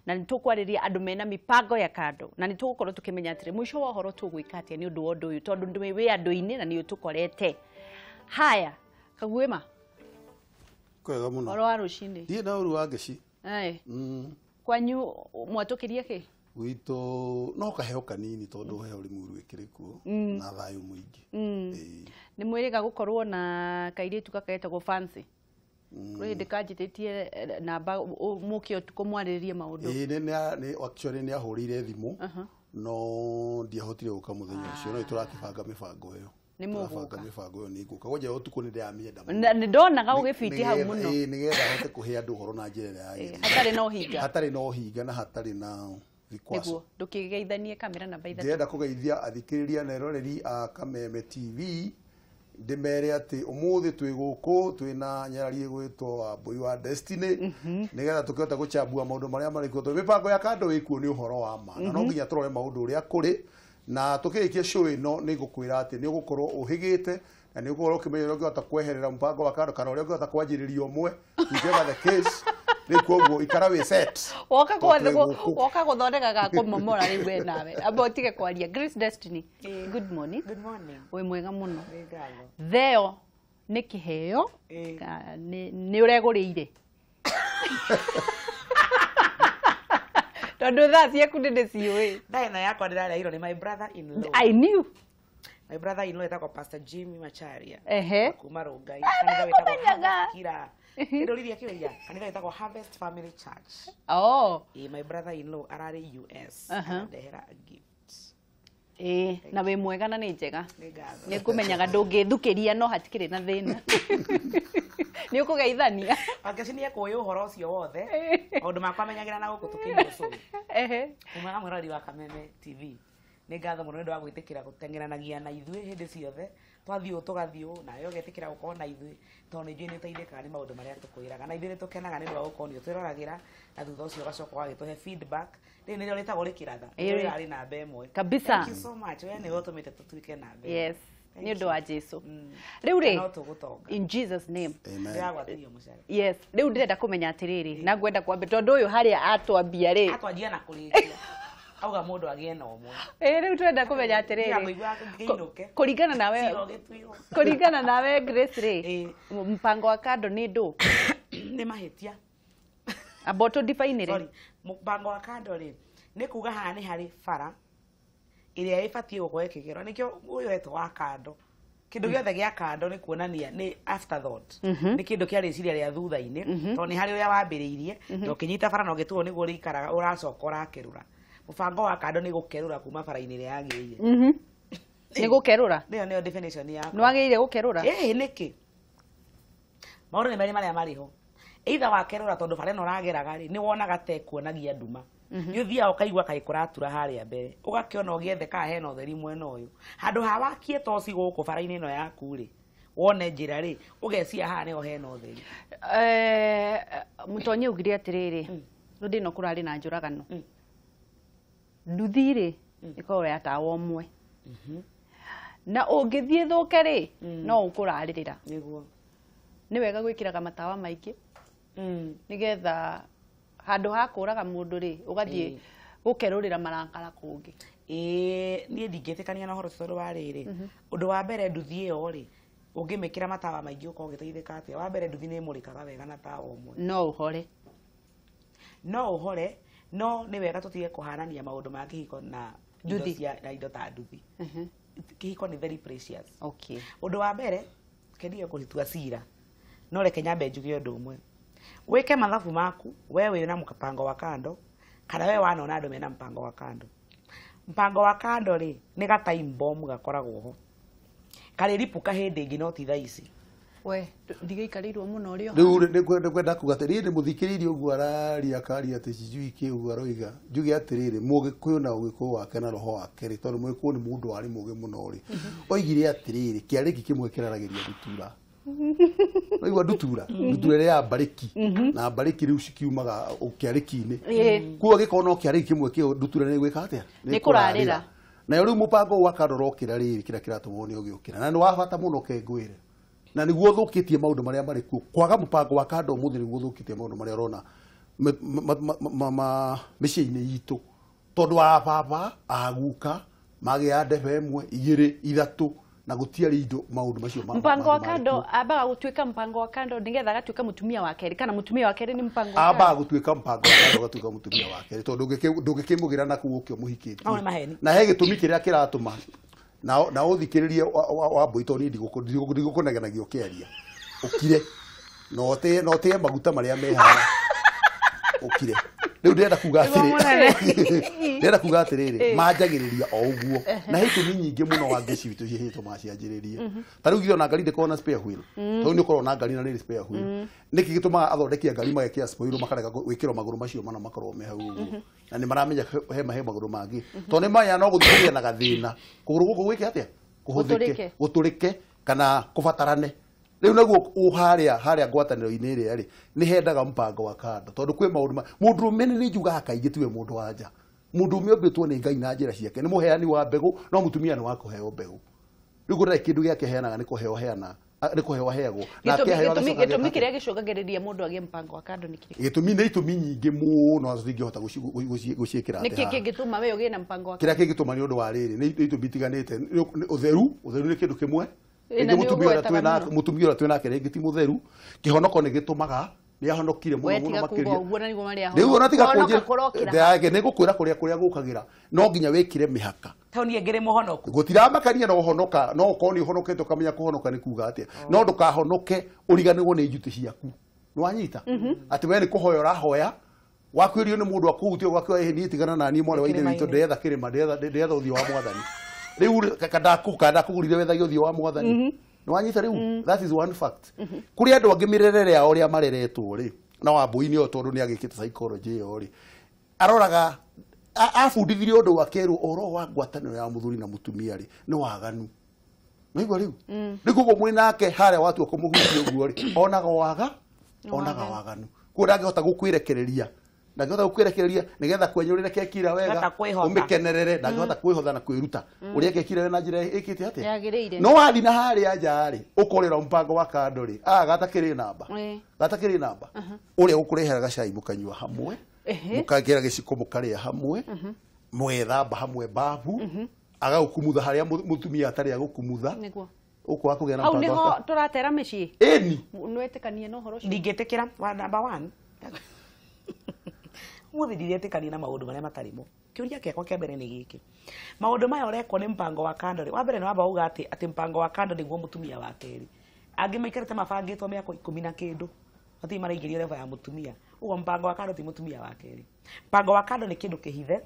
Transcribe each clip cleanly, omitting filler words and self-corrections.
Na nĩ tũkwarĩria andũ mena mipango ya kando na nĩ tũgũkorwo tũkĩmenya atĩrĩ mũico wa ũhoro tũgwĩka atĩa nĩ ũndũ wa ũndũ ũyũ tondũ ndĩ wĩ andũ-inĩ na nĩ ũtũkorete. Haya, Kagwema. Kwega mũno. Ũhoro wa rũcinĩ. Ndiĩ na ũru wa ngeci. Kwanyu mwatũkĩria kĩ? Gwitũ no kaheo kanini tondũ heo Limuru ĩkĩrĩ kuo na thayũ mũingĩ. Nĩ mwĩrĩga gũkorwo na kairĩtu gaka getagwo Fancy. Kũrĩ hĩndĩ kanjĩtĩtie namba mũke ũtukũ mwarĩrĩrie maũndũ. Ĩĩ actually nĩ ahũrĩire thimũ no ndiahotire gũka mũthenya ũcio, no tũrakĩbanga mĩbango ĩyo. Nĩ mũgũka. Mĩbango ĩyo nĩ ngũka. Kwanja ũtukũ nĩ ndĩramĩenda mũno. Nĩ ndonaga ũgĩbiti hau mũno. Ĩĩ nĩgetha hote kũhe andũ ũhoro na njĩra ĩrĩa yagĩrĩire. Hatarĩ na ũhinga. Hatarĩ na ũhinga na hatarĩ na vikwaso. Nĩguo ndũkĩgeithanie kamera namba 3. Ndĩrenda kũgeithia athikĩrĩria na eroreri a Kameme TV ndĩmere atĩ ũmũthĩ twĩ gũkũ twĩna nyarari ĩgwĩtwo Wambui wa Destiny nĩgetha tũkĩhota gũchambua maũndũ marĩa marĩ kuo tondũ mĩbango ya kando ĩkuo nĩ ũhoro wa ma na no nginya tũrore maũndũ ũrĩa kũrĩ na tũkĩrĩkia show ĩno nĩ ngũkwĩra atĩ nĩ ũgũkorwo ũhĩgĩte na nĩ ũgũkorwo ũkĩmenya ũrĩa ũngĩhota kweherera mũbango wa kando kana ũrĩa ũngĩhota kwanjĩrĩria ũmwe, whichever the case. Rĩu koguo ikara wĩ set. Woka gũthondeka ga kũmomora rĩu we nawe. Amba ũtige kwaria. Grace Destiny. Good morning. Good morning. Wĩ mwega mũno. Nĩ ngatho. Theo nĩ kĩheo nĩ ũregũrĩire. Tondũ thaa ciaku nĩ ndĩciũĩ. Thaa ĩno yakwa ndĩrareheirwo nĩ my brother in law. I knew. My brother in law etagwo Pastor Jimmy Macharia. Kuma Rongai. Kanitha wĩtagwo Kira. Ndĩroririe kĩũria. Kanitha wĩtagwo Harvest Family Church. Oh. My brother in law ararĩ US. Arandehera a gift. Na wĩ mwega na nĩ njega. Nĩ ngatho. Nĩ ngũmenyaga ndũngĩthukĩria no hatikĩrĩ na thĩna. Nĩ ũkũgeithania. Wangeci nĩ ekũĩ ũhoro ũcio wothe. Maũndũ makwa menyagĩra na gũkũ tũkĩnyua ũcũrũ. Mwega mwĩroreri wa Kameme TV. Nĩ ngatho mũno nĩ ũndũ wa gwĩtĩkĩra gũteng'eranagia na ithuĩ hĩndĩ ciothe. Twathiĩ ũũ tũgathiĩ ũũ, nawe ũgetĩkĩra gũkorwo na ithuĩ tondũ nĩ njũĩ nĩ ũteithĩkaga nĩ maũndũ marĩa tũkwĩraga. Na ithuĩ nĩ tũkenaga nĩ ũndũ wa gũkorwo nĩ ũtwĩroragĩra na thutha ũcio ũgacoka ũgagĩtũhe feedback. Rĩrĩ nĩrĩo rĩtagwo rĩkĩratha. Rĩrĩ rĩrarĩ namba ĩmwe. Kabisa. Thank you so much. We nĩwe ũtũmĩte tũtuĩke namba ĩmwe. Yes. Nĩ ũndũ wa Jesu. Rĩu rĩ, No tũgũtonga. in Jesus name. Amen. Ndĩragwatĩrio mũcere. Yes. Rĩu ndĩrenda kũmenya atĩrĩrĩ, na ngwenda kwambia tondũ ũyũ harĩa atwambia rĩ. Atwanjia na kũrĩkia. Auga mũndũ agĩe na ũmwe. Rĩu twenda kũmenya atĩrĩrĩ. Kũringana nawe, kũringana nawe Grace rĩ, mpango wa kando nĩ ndũ? Nĩ mahĩtia. Amba ũtũ-define-ĩre. Sorry, mũbango wa kando rĩ, nĩ kuga haha nĩ harĩ bara ĩrĩa ĩbatiĩ gũkorwo ĩkĩgerwo. Nĩkĩo ũyũ wetwo wa kando. Kĩndũ gĩothe gĩa kando nĩ kuonania nĩ afterthought. Nĩ kĩndũ kĩa rĩciria rĩa thutha-inĩ, tondũ nĩ harĩ ũrĩa wambĩrĩirie, na ũkĩnyita bara na ũgĩtuo nĩguo ũrĩikaraga ũracoka ũrakerũra. Mũbango wa kando nĩ gũkerũra kuma bara-inĩ ĩrĩa yagĩrĩire. Nĩ gũkerũra? Nĩyo nĩyo definition yakwa. Nĩ wagĩrĩire gũkerũra? Ĩĩ, nĩkĩ? Maũndũ nĩ merĩ marĩa marĩ ho. Either wakerũra tondũ bara ĩno ũrageraga rĩ, nĩ wonaga ta ĩkuonagia nduma. Nĩ ũthiaga ũkaigua kaĩ kũratura harĩa mbere. Ũgakĩona ũgĩethe kana hena ũtheri mwena ũyũ. Handũ ha wakie toci gũkũ bara-inĩ ĩno yaku rĩ, wone njĩra rĩ, ũgeciria haha nĩho hena ũtheri. Mũtonyi augire atĩrĩrĩ, rũndĩ ĩno kũrarĩ na njũragano. Nduthi rĩ, ĩkoragwo ya tawa ũmwe. Na ũngĩthiĩ thũke rĩ, no ũkũrarĩrĩra. Nĩguo. Nĩ wega gwĩkĩraga matawa maingĩ. Nĩgetha handũ ha kũraga mũndũ rĩ, ũgathiĩ gũkerũrĩra marakara kũngĩ. Ĩĩ, niĩ ndingĩtĩkania na ũhoro ũcio tondũ wa rĩrĩ. Ũndũ wa mbere nduthi ĩyo rĩ, ũngĩmĩkĩra matawa maingĩ ũkorwo ũgĩteithĩka atĩa? Wa mbere nduthi nĩ ĩmũrĩkaga wega na tawa ũmwe. No ũhore. No ũhore, no nĩ wega tũtige kũhanania maũndũ ma kĩhiko na Nduthi. na indo ta nduthi. Kĩhiko nĩ very precious. Okay. Ũndũ wa mbere, kendio kũritua cira. No reke nyambe njuge ũndũ ũmwe. Wĩke mathabu maku, we wĩna mũbango wa kando, kana we wanona andũ mena mpango wa kando. Mpango wa kando rĩ, nĩ ga time bomb gakoragwo ho. Karĩripũka hĩndĩ ĩngĩ no ti thaa ici. We, ndigĩikarĩirwo mũno ũrĩa Rĩu nĩ ngwenda kuga atĩrĩrĩ, nĩ mũthikĩrĩirie ũguo araria akaria atĩ sijui kĩ ũguo aroiga. Njuge atĩrĩrĩ, Mũgĩkũyũ na Ũgĩkũyũ wake na roho wake rĩ, tondũ Mũgĩkũyũ nĩ mũndũ warĩ mũũgĩ mũno rĩ, oigire atĩrĩrĩ, kĩarĩki kĩmwe kĩraragĩria ndutura. Waigua ndutura? Ndutura ĩrĩa ya mbarĩki. Na mbarĩki rĩu cikiumaga kĩarĩki-inĩ. Koguo angĩkorwo no kĩarĩki kĩmwe kĩo ndutura nĩ ĩgwĩka atĩa? Nĩ kũrarĩra. Nayo rĩu mũbango wa kando ũrokĩra rĩrĩ, kĩrĩa kĩratũmwo nĩ ũgĩũkĩra. Na nĩ wa bata mũno kengwĩre. Na nĩguo ũthũkĩtie maũndũ marĩa marĩ kuo. Kwaga mũbango wa kando ũmũthĩ nĩguo ũthũkĩtie maũndũ marĩa ũrona mĩciĩ-inĩ itũ tondũ wa baba aguka magĩa ndebe ĩmwe igĩrĩ ithatũ na gũtiarĩ indo maũndũ macio mpango wa kando ambaga gũtuĩka mpango wa kando nĩgetha agatuĩka mũtumia wa kerĩ kana mũtumia wa kerĩ nĩ mpango wa ambaga gũtuĩka mpango wa kando agatuĩka mũtumia wa kerĩ tondũ ndũngĩkĩmũgĩra na kũu ũkĩo mũhikĩtie na he gĩtũmi kĩrĩa kĩratũma na ũthikĩrĩrie wa mbũi tondũ niĩ ndigũkũnegenagia ũkĩaria ũkire na ũtĩe maguta marĩa me haha ũkire rĩu ndĩrenda kuga atĩrĩrĩ ndĩrenda kuga atĩrĩrĩ manjagĩrĩria o ũguo na he itũmi nyingĩ mũno wa ngeci witũ ciĩhĩtwo macianjĩrĩrie ta rĩu githĩ ona ngari ndĩkoragwo na spare wheel tondũ nĩ ũkoragwo na ngari na rĩrĩ spare wheel nĩkĩ gĩtũmaga athondeki a ngari magekĩra spare wheel makarega gwĩkĩrwo magũrũ macio mana makorwo me hau ũguo na nĩ maramenya he magũrũ mangĩ tondũ nĩ maya no gũthiĩ kũgĩa na gathĩna kũgũrũ gũkũ gwĩke atĩa kũhũthĩke gũtũrĩke kana kũbatarane rĩu naguo harĩa harĩa ngwatanĩro-inĩ ĩrĩa rĩ nĩ hendaga mpango wa kando tondũ kwĩ maũndũ mũndũrũme nĩ njugaga kaingĩ tiwe mũndũ wa nja mũndũrũme ombĩtwo nĩ Ngai na njĩra ciake nĩ mũheani wa mbegũ no mũtumia nĩ wa kũheo mbegũ rĩu gũtarĩ kĩndũ gĩake heanaga nĩ kũheo heana nĩ kũheo aheagwo na gĩtũmi kĩrĩa gĩcũngagĩrĩria mũndũ agĩe mpango wa kando nĩ kĩrĩkũ gĩtũmi nĩ itũmi nyingĩ mũno tũtingĩhota gũciĩkĩra atĩ nĩkĩ kĩngĩtũma we ũgĩe na mpango wa kĩrĩa kĩngĩtũma nĩ ũndũ wa rĩrĩ nĩ itũmi itiganĩte ũtheru ũtheru nĩ kĩndũ kĩmwe rĩngĩ mũtumia ũrĩa twĩ nake rĩngĩ ti mũtheru kĩhonoko nĩ gĩtũmaga nĩ ahonokire mũno mũno makĩria rĩu ona tiga kũnjĩra nĩ ngũkwĩra kũrĩa kũrĩa gũkagĩra no nginya wĩkĩre mĩhaka tondũ niĩ ngĩrĩ mũhonoku gũtiramakania no ũhonoka no ũkorwo nĩ ũhonokete ũkamenya kũhonoka nĩ kuga atĩa no ndũkahonoke ũriganĩrwo nĩ njutĩ ciaku nĩ wanyita atĩ we nĩ kũhoya ũrahoya wakwĩrio nĩ mũndũ akũhutia ũgakiuga niĩ tigana na niĩ mwarĩ wa ithe witũ ndĩretha kĩrĩma ndĩretha ũthiũ wa mwathani rĩu kandakũgũrire wethagia ũthiũ wa mwathani nĩ wanyita rĩu that is one fact kũrĩ andũ angĩ mĩrerere yao ũrĩa mareretwo rĩ na Wambũi nĩyo tondũ nĩ agĩkĩte psychology ĩyo rĩ aroraga abundithirie ũndũ akerwo ũhoro wa ngwatanĩro ya mũthuri na mũtumia rĩ nĩ waganu naigua rĩu rĩu koguo mwĩ nake harĩa watua kũmũhutia ũguo rĩ onaga waga onaga waganu koguo ndangĩhota gũkwĩrekereria ndangĩhota gũkwĩrekereria nĩgetha kwenyũrĩre kekira wega ũmĩkenerere ndangĩhota kwĩhotha na kwĩruta ũrĩa kekira wega na njĩra ĩkĩte atĩa no wathi na harĩa nja rĩ ũkorera mpango wa kando rĩ gatakĩrĩ namba gatakĩrĩ namba ũrĩa ũkũrehera gacai mũkanyua hamwe mũkagĩra gĩciko mũkarĩa hamwe mũgethamba hamwe babu agagũkumutha harĩa mũtumia atarĩ agũkumutha ũkwaga kũgĩa na mpango hau nĩho tũratera mĩciĩ ĩni nĩwetĩkania na ũhoro ũcio ndingĩtĩkĩra wa number 1 mũthĩ ndiretĩkania na maũndũ marĩa matarĩ mo kĩũria gĩakwa kĩa mbere nĩ gĩkĩ maũndũ maya ũrekwo nĩ mpango wa kando rĩ wa mbere nĩ wamba uga atĩ atĩ mpango wa kando nĩguo mũtumia wa kerĩ angĩ maikarĩte mabangĩtwo mĩaka 10 na kĩndũ matirĩ maraingĩrio level ya mũtumia ũguo mpango wa kando ti mũtumia wa kerĩ mpango wa kando nĩ kĩndũ kĩhithe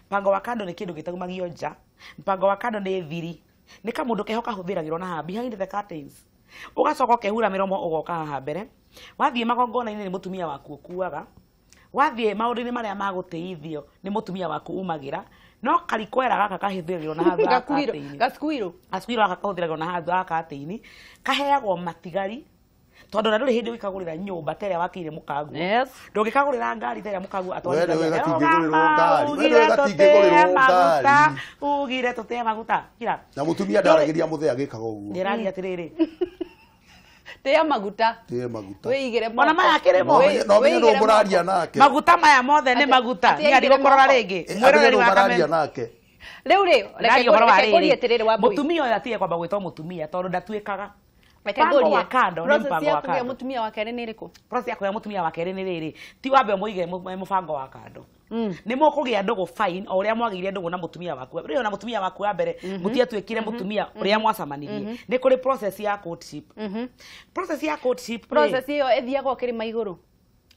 mpango wa kando nĩ kĩndũ gĩtaumagio nja mpango wa kando nĩ thiri nĩ kamũndũ keho kahũthĩragĩrwo na haha behind the curtains ũgacoka ũkehura mĩromo ũgoka haha mbere wathiĩ magongona-inĩ nĩ mũtumia waku ũkuaga wathiĩ maũndũ-inĩ marĩa ma gũtĩithio nĩ mũtumia waku umagĩra no karikwera gaka kahũthĩragĩrwo na haha curtain gaskuiro gaskuiro gaka kahũthĩragĩrwo na haha curtain kaheagwo matigari tondũ na ndũrĩ hĩndĩ ũngĩkagũrĩra nyũmba ta ĩrĩa wakĩire mũkaguo ndũngĩkagũrĩra ngari ta ĩrĩa mũkaguo atwarithagĩa ugire tũtee maguta kira na mũtumia ndaragĩria mũthee agĩkaga ũguo ndĩraria atĩrĩrĩ tĩa maguta tĩa maguta wĩigĩre ona maya akĩrĩ mo no menye nũ mũraria nake maguta maya mothe nĩ maguta niĩ ndigũkũrora rĩngĩ mwĩroreri wa kamera nake rĩu rĩ reke ngũrie atĩrĩrĩ Wambũi mũtumia ũyũ atige kwamba gwĩtwo mũtumia tondũ ndatuĩkaga mpango wa kando nĩ mpango wa kando mũtumia wa kerĩ nĩ ĩrĩkũ process ya kũgĩa mũtumia wa kerĩ nĩ rĩrĩ ti wambe mũige mũbango wa kando nĩ mũkũgĩa ndũgũ fine o ũrĩa mwagĩire ndũgũ na mũtumia waku rĩu na mũtumia waku wa mbere mũtiatuĩkire mũtumia ũrĩa mwacemanirie nĩ kũrĩ process ya courtship process ya courtship process ĩyo ĩthiaga kĩrĩma igũrũ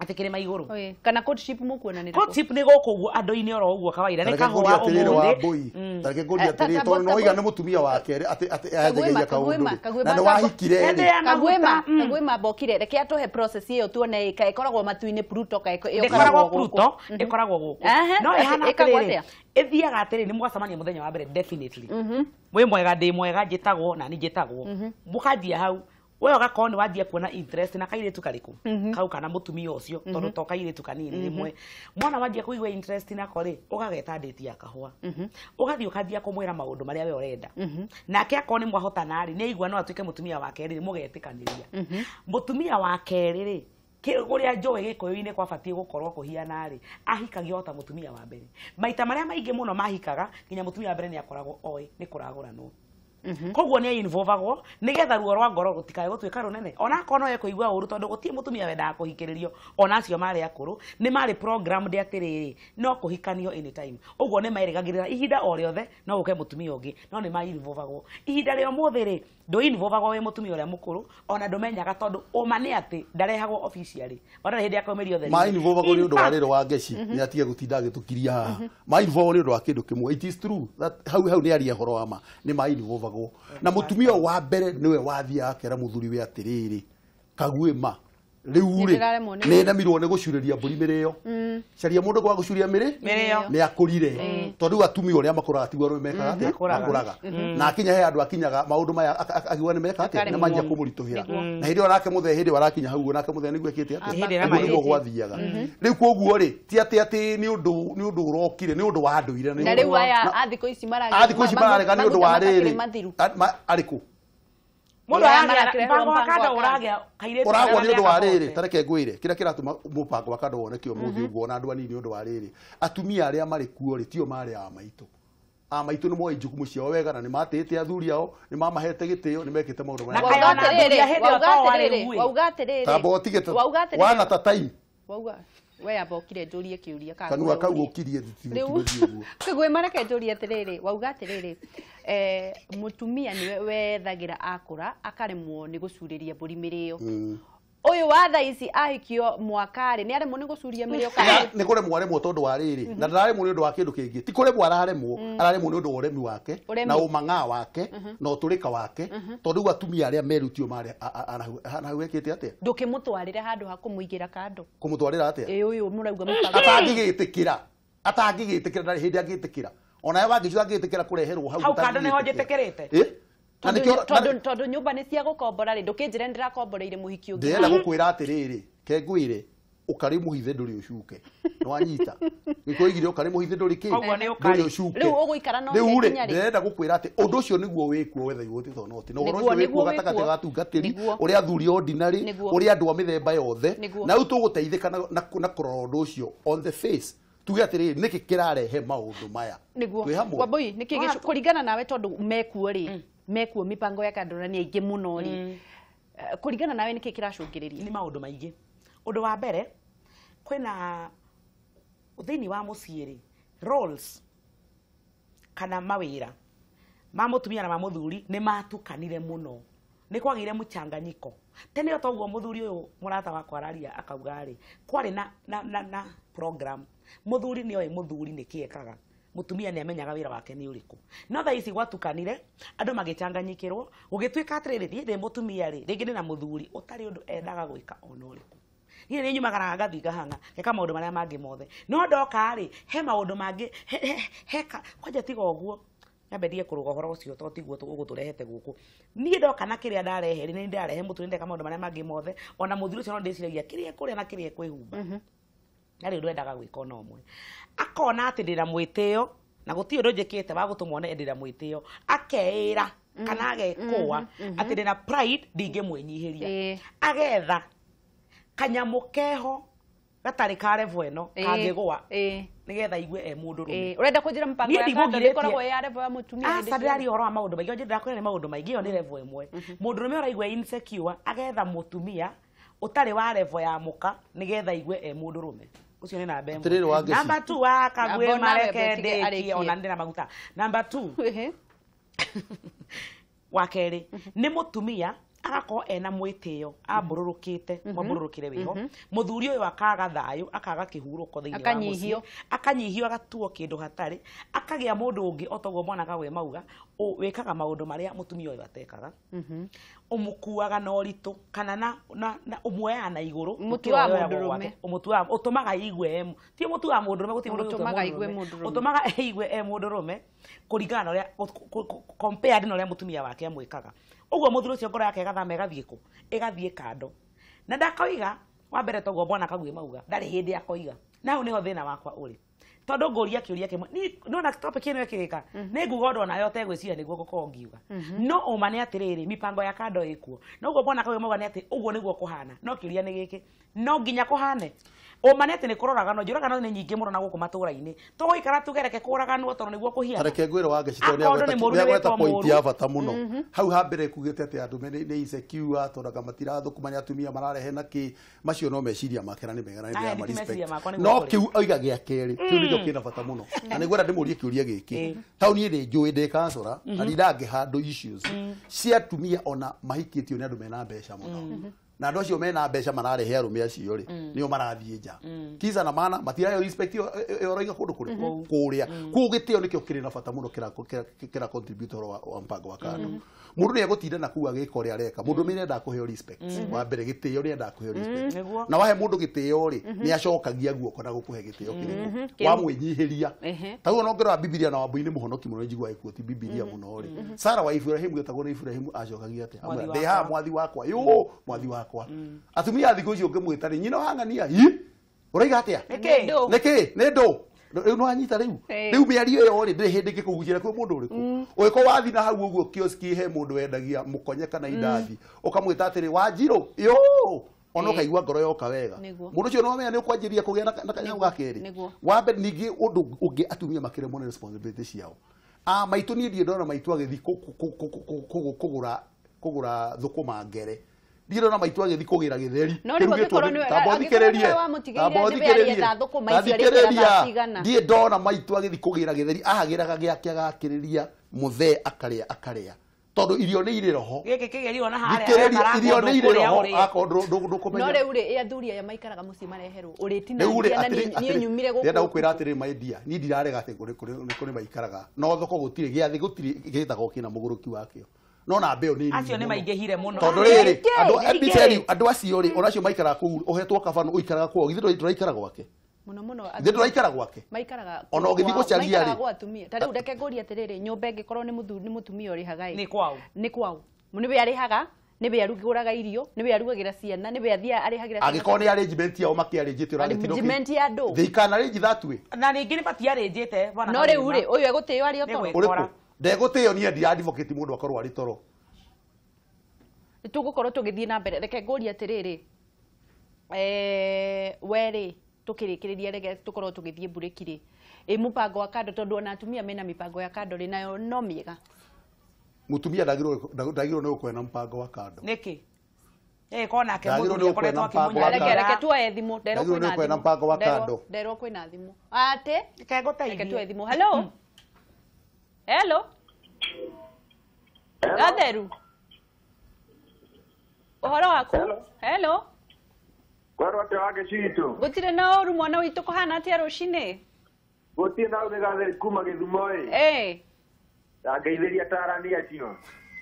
atĩ kĩrĩma igũrũ kana courtship mũkuonanĩra courtship nĩ gũkũ ũguo andũ-inĩ oro ũguo kawaida nĩ kahũa ũmũthĩ tareke ngũrie atĩrĩrĩ tondũ no waiga nĩ mũtumia wa kerĩ atĩ anjagĩria kaũndũ na nĩ wahikire rĩ Kagwĩma mbokire reke atũhe process ĩyo tuone ĩkoragwo matu-inĩ Pluto ka ĩkoragwo Pluto ĩkoragwo gũkũ no ĩhana atĩrĩrĩ ĩthiaga atĩrĩrĩ nĩ mwacemania mũthenya wa mbere definitely wĩ mwega ndĩ mwega njĩtagwo na niĩ njĩtagwo mũkanjia hau we ũgakorwo nĩ wanjia kuona interest na kairĩtu karĩkũ kau kana mũtumia ũcio tondũ to kairĩtu kanini rĩmwe mwana wanjia kũigua interest nako rĩ ũgageta date ya kahũa ũgathiĩ ũkanjia kũmwĩra maũndũ marĩa we ũrenda nake akorwo nĩ mwahotana rĩ nĩ aigua no atuĩke mũtumia wa kerĩ rĩ mũgetĩkanĩria mũtumia wa kerĩ rĩ Kuria njũĩ gĩkũyũ-inĩ kwabatiĩ gũkorwo kũhiana rĩ, ahikagio o ta mũtumia wa mbere. Maita marĩa maingĩ mũno mahikaga nginya mũtumia wa mbere nĩ akoragwo oĩ nĩ kũragũranwo. Koguo nĩ involvagwo nĩgetha ruo rwa ngoro rũtikae gũtuĩka rũnene. Ona akorwo no ekũigua ũru tondũ gũtirĩ mũtumia wendaga kũhikĩrĩrio, ona acio marĩ akũrũ nĩ marĩ programmed atĩrĩrĩ, no kũhikanio anytime. Ũguo nĩ merĩgagĩrĩra ihinda o rĩothe no gũke mũtumia ũngĩ, no nĩ ma involvagwo. Ihinda rĩa ũmũthĩ rĩ, ndũ involvagwo wĩ mũtumia ũrĩa mũkũrũ, ona ndũmenyaga tondũ ũma nĩ atĩ ndarehagwo officially. Ona hĩndĩ ya kaumĩrio theri. Ma involvagwo nĩ ũndũ wa rĩrĩ wa ngeci, nĩ atige gũtinda agĩtũkiria haha. Ma involvagwo nĩ ũndũ wa kĩndũ kĩmwe. It is true that hau hau nĩ aria ũhoro wa ma, nĩ ma involvagwo. Na mũtumia wa mbere nĩwe wathiaga akera mũthuri we atĩrĩrĩ, kaguĩma rĩu rĩ nĩ nemirwo nĩ gũcurĩria mbũri mĩrĩo. Caria mũndũ gwa gũcuria mĩrĩo nĩ akũrire, tondũ rĩu atumia ũrĩa makũraga tiguo arũme mekaga atĩa, makũraga. Na akinya he andũ akinyaga maũndũ maya akiuga nĩ meka atĩa, nĩ manjia kũmũritũhĩra. Na hĩndĩ ĩyo nake mũthee hĩndĩ ĩyo arakinya hau, nake mũthee nĩguo ekĩte atĩa, nĩguo gwathiaga. Rĩu koguo rĩ, ti atĩ atĩ nĩ ũndũ ũrokire, nĩ ũndũ wa ndũire. Na rĩu aya a thikũ ici mararega nĩ ũndũ wa rĩrĩ arĩkũ Mũndũ aragĩa mpango wa kando ũragĩa kairĩtu ũragwo nĩ ũndũ wa rĩrĩ. Ta reke ngwĩre kĩrĩa kĩratũma mũbango wa kando woneke ũmũthĩ ũguo ona andũ anini nĩ ũndũ wa rĩrĩ, atumia arĩa marĩ kuo rĩ tio marĩ a maitũ. A maitũ nĩ moĩ njukumu ciao wega na nĩ matĩĩte athuri ao, nĩ mamahete gĩtĩo, nĩ mekĩte maũndũ marĩa. Wauga atĩrĩrĩ, tamba ũtige wana ta time wauga we amba ũkire njũrie kĩũria kanua kau ũkirie ũguo. Kĩgwĩ mareke njũrie atĩrĩrĩ, wauga atĩrĩrĩ, mũtumia nĩwe wethagĩra akũra akaremwo nĩ gũcurĩria mbũri mĩrĩo. Ũyũ wa thaa ici ahikio mwaka rĩ, nĩ aremwo nĩ gũcuria mĩrĩo kana nĩ kũremwo aremwo tondũ wa rĩrĩ, na ndararemwo nĩ ũndũ wa kĩndũ kĩngĩ. Ti kũremwo araremwo, araremwo nĩ ũndũ wa ũremi wake na ũmang'a wake na ũtũrĩka wake, tondũ rĩu atumia arĩa merutio marĩ hau ekĩte atĩa? Ndũkĩmũtwarĩre handũ ha kũmũigĩra kando. Kũmũtwarĩra atĩa? Ĩ ũyũ mũrauga mũbango. Atangĩgĩtĩkĩra, atangĩgĩtĩkĩra, ndarĩ hĩndĩ angĩtĩkĩra. Ona we wangĩcua angĩtĩkĩra kũreherwo hau. Hau kando nĩho njĩtĩkĩrĩte. Tondũ nyũmba nĩ cia gũkombora rĩ, ndũkĩnjĩre ndĩrakomboreire mũhiki ũngĩ. Ndĩrenda gũkwĩra atĩrĩrĩ, ke ngwĩre, ũkarĩ mũhithe ndũrĩ ũcuke. Nĩwanyita? Gĩkũyũ oigire ũkarĩ mũhithe ndũrĩ kĩ? Ndũrĩ ũcuke. Rĩu ũgũikara no rĩu rĩ, ndĩrenda gũkwĩra atĩ ũndũ ũcio nĩguo wĩkuo wetha igoti to noti. Na ũhoro ũcio wĩkuo gatagatĩ ga atungatĩri, ũrĩa athuri ordinary, ũrĩa andũ a mĩthemba yothe, na rĩu tũgũteithĩka na kũrora ũndũ ũcio on the face. Tuge atĩrĩrĩ, nĩkĩ kĩrarehe maũndũ maya? Nĩguo. Wambui, nĩkĩ kũringana nawe tondũ mekuo rĩ, mekuo mipango ya kando na nĩ aingĩ mũno rĩ, kũringana nawe nĩkĩ kĩracũngĩrĩria? Nĩ maũndũ maingĩ. Ũndũ wa mbere, kwĩna thĩinĩ wa mũciĩ rĩ, roles kana mawĩra ma mũtumia na ma mũthuri nĩ matukanire mũno. Nĩ kwagĩire mũchanganyiko. Tene o toguo mũthuri ũyũ mũrata wakwa araria akauga rĩ, kwarĩ na program. Mũthuri nĩ oĩ mũthuri nĩkĩ ekaga, mũtumia nĩ amenyaga wĩra wake nĩ ũrĩkũ. No thaa ici gwatukanire, andũ magĩchanganyikĩrwo, gũgĩtuĩka atĩrĩrĩ, niĩ ndĩ mũtumia rĩ, rĩngĩ ndĩ na mũthuri ũtarĩ ũndũ endaga gwĩka ona ũrĩkũ. Niĩ nĩ nyumagaraga ngathiĩ ngahang'a, ngeka maũndũ marĩa mangĩ mothe. No ndoka rĩ, he maũndũ mangĩ, heka kwanja tiga ũguo, nyambe ndige kũrũga ũhoro ũcio tondũ tiguo ũgũtũrehete gũkũ. Niĩ ndoka na kĩrĩa ndarehe rĩ, nĩ ndĩrarehe mũtwe, ndeka maũndũ marĩa mangĩ mothe, ona mũthuri ũcio no ndĩciragia kĩrĩa ekũrĩa na kĩrĩa ekwĩhumba. Na rĩu ndwendaga gwĩka ona ũmwe. Akona atĩ ndĩna mwĩtĩo, na gũtirĩ ũndũ njĩkĩte wa gũtũma one ndĩna mwĩtĩo, akeĩra kana agekũa atĩ ndĩna pride ndingĩmwĩnyihĩria. Agetha kanyamũ keho gatarĩ ka level ĩno kangĩgũa nĩgetha aigue e mũndũrũme. Ũrenda kũnjĩra mpango ya kando ĩkoragwo ya level ya mũtumia? Aca, ndĩraria ũhoro wa maũndũ maingĩ, ndĩrakwĩra nĩ maũndũ maingĩ, ĩyo nĩ level ĩmwe. Mũndũrũme ũraigua insecure agetha mũtumia ũtarĩ wa level ya mũka nĩgetha aigue e mũndũrũme. Ũcio nĩ namba ĩmwe. Namba 2 wa kagwe mareke ndĩkie ona ndĩna maguta. Namba 2 wa kerĩ nĩ mũtumia agakorwo ena mwĩtĩo, ambũrũrũkĩte, mwambũrũrũkĩre wĩho. Mũthuri ũyũ akaga thayũ, akaga kĩhurũko thĩinĩ wa mũciĩ, akanyihio, agatuo kĩndũ hatarĩ, akagĩa mũndũ ũngĩ o toguo mwana Kagwe mauga, wĩkaga maũndũ marĩa mũtumia ũyũ atekaga, ũmũkuaga na ũritũ kana na ũmuoyaga na igũrũ, ũmũtuaga, ũtũmaga aigue e, ti ũmũtuaga mũndũrũme, gũtirĩ mũndũ ũtũmaga ũtũmaga aigue e mũndũrũme kũringana na ũrĩa compared na ũrĩa mũtumia wake amwĩkaga. Ũguo mũthuri ũcio ngoro yake ĩgathama ĩgathiĩ kũ? Ĩgathiĩ kando. Na ndakoiga, wa mbere toguo mwana Kagwe mauga, ndarĩ hĩndĩ akoiga. Na hau nĩho thĩna wakwa ũrĩ. Tondu nguria kiuria kimwe ni nona topic ino ikirika ni nguga undu onayo utegwiciria niguo ngukorwo ngiuga no uma ni atiriri mipango ya kando ikuo no uguo mbona kawe mauga ni ati uguo niguo kuhana no kiuria ni giki no nginya kuhane uma ni ati ni kuroragano njuragano ni nyingi muno na guku matura-ini tuguikara tugereke kuraganwo tondu niguo kuhiana Tareke ngwire wa Ngeci tondu ni agweta point ya bata muno hau ha mbere kugite ati andu ni insecure tondu anga matirathukuma ni atumia mararehe na ki macio no meciria make na ni mega na ni Aya, ma ti meciria respect makwa nĩguo no kũrĩ. kiu oiga gia keri kiu nikio kina bata muno na nĩngwenda ndĩmũrie kĩũria gĩkĩ taũni ĩrĩ njũĩ ndĩ kancora na ndindangĩhandũ issues cia atumia ona mahikĩtio nĩ andũ mena mbeca mũno na andũ acio mena mbeca mararehe arũme acio rĩ nĩo marathiĩ nja kisa na maana matiraheo respect ĩyo ĩyo ũroiga kũndũ kũrĩkũ kũrĩa kũu gĩtĩo nĩkĩo kĩrĩ na bata mũno kĩra contribute ũhoro wa mpango wa kando mũndũ nĩ egũtinda na kuu agĩka ũrĩa areka mũndũ nĩ endaga kũheo respect wa mbere gĩtĩo nĩ endaga kũheo respect Nĩguo. na wahe mũndũ gĩtĩo rĩ nĩ acokagia guoko na gũkũhe gĩtĩo kĩrĩkũ wamwĩnyihĩria ta ũguo no ngĩrora Bibilia na wambui nĩ mũhonoki mũno njiguaga ĩkuoti Bibilia mũno rĩ Sara wa Ibrahimu etagwo nĩ Ibrahimu acokagia atĩa Mwathi Amwĩra, ndĩ haha wakwa. mwathi wakwa yo mwathi wakwa atumia a thikũ ici ũngĩmwĩta rĩ nyina wang'ania hi ũraiga atĩa Nĩkĩ? Nĩ ndũ. nĩkĩ nĩ ndũ rĩu nĩwanyita rĩu rĩu mĩario ĩyo rĩ ndĩrĩ hĩndĩ ĩngĩkũgucĩra kwĩ mũndũ ũrĩkũ ũgĩkorwo wathi na hau ũguo kioski he mũndũ wendagia mũkonye kana indathi ũkamwĩta atĩrĩ wanjirũ yo ona ũkaigua ngoro yoka wega Nĩguo. mũndũ ũcio nĩwamenya nĩ ũkwanjĩrĩria kũgĩa na kanyamũ ga kerĩ Nĩguo. wa mbere ningĩ ũndũ ũngĩ atumia makĩremwo nĩ responsibility ciao a maitũ niĩ ndirĩ ndona maitũ agĩthiĩ kũgũra thũkũma ngere ndirĩ ndona maitũ agĩthiĩ kũgĩra gĩtheri No rĩu kĩrugĩtwo angĩkorwo nĩ- nĩwe- tamba angĩkorwo ũthikĩrĩrie. nĩwe wamũtigĩire Tamba nĩwe ũthikĩrĩrie. arĩetha thũkũma icio arĩkĩra thaa cigana. Ndirĩ ndona maitũ agĩthiĩ kũgĩra gĩtheri ahagĩraga gĩake agakĩrĩria mũthee akarĩa akarĩa tondũ irio nĩ irĩ roho gĩkĩ kĩgerio na harĩa thikĩrĩria irio nĩ irĩ roho akorwo No ndũkũmenya rĩu rĩ athuri aya maikaraga mũciĩ mareherwo rĩu rĩ ũrĩtinangia na atĩrĩ niĩ nyumire gũkũ ndĩrenda gũkwĩra atĩrĩ my dear niĩ ndirarega atĩ kũrĩ maikaraga no thoko gũtirĩ gĩathĩ gũtirĩ gĩtagwo kĩna mũgũrũki wakĩo no na mbeo nĩ nini acio nĩ mũno. maingĩhire mũno tondũ rĩrĩ Nĩkĩ? andũ let me Nĩkĩ? tell you, andũ acio rĩ ona acio maikaraga kũu ũhetwo kabano ũikaraga kwao githĩ ndũraikara gwake mũno mũno githĩ ndũraikara gwake maikaraga Ona ũgĩthiĩ kwao, gũcaria maikaraga rĩ. gwa atumia ta rĩu reke ngũrie atĩrĩrĩ nyũmba ĩngĩkorwo nĩ mũthuri nĩ mũtumia ũrĩhaga ĩ nĩ kwao nĩ kwao nĩwe arĩhaga nĩwe arugũraga irio nĩwe arugagĩra ciana nĩwe athiaga arĩhagĩra ciana. angĩkorwo nĩ arrangement yao makĩarrange Arrangement ya andũ. they can arrange that way na rĩngĩ nĩ matiarĩnjĩte bwana no rĩu Karima. rĩ ũyũ egũtĩo arĩ o Nĩ toro gwĩ- Gwĩkora. ũrĩkũ ndegũtĩo niĩ ndi advocate mũndũ akorwo arĩ toro tũgũkorwo tũgĩthiĩ na mbere reke ngũrie atĩrĩrĩ we rĩ tũkĩrĩkĩrĩria reke tũkorwo tũgĩthiĩ mburĩki rĩ ĩ mũbango wa kando tondũ ona atumia mena mĩbango ya kando rĩ nayo no mĩega mũtumia ndagĩrĩirwo nĩ gũkorwo na mũbango wa kando nĩkĩ ĩko nake Ndagĩrĩirwo mũthuri nĩ gũkorwo na akoretwo mpango wa reke kando. reke tuoe thimũ nderwo Ndagĩrĩirwo kwĩna nĩ gũkorwo na thimũ. mpango wa Nderwo- kando. nderwo kwĩna thimũ atĩ Reke reke ngũteithie tuoe thimũ hello hello gatheru ũhoro waku Hello. hello Kwerwo atä wa gĩcitũ gũtirĩ na ũru mwana witũ kũhana atĩa rũcinĩ gũtirĩ na ũrĩ gatheri kuma gĩthumo ĩ ĩ ndangeithĩria tarani acio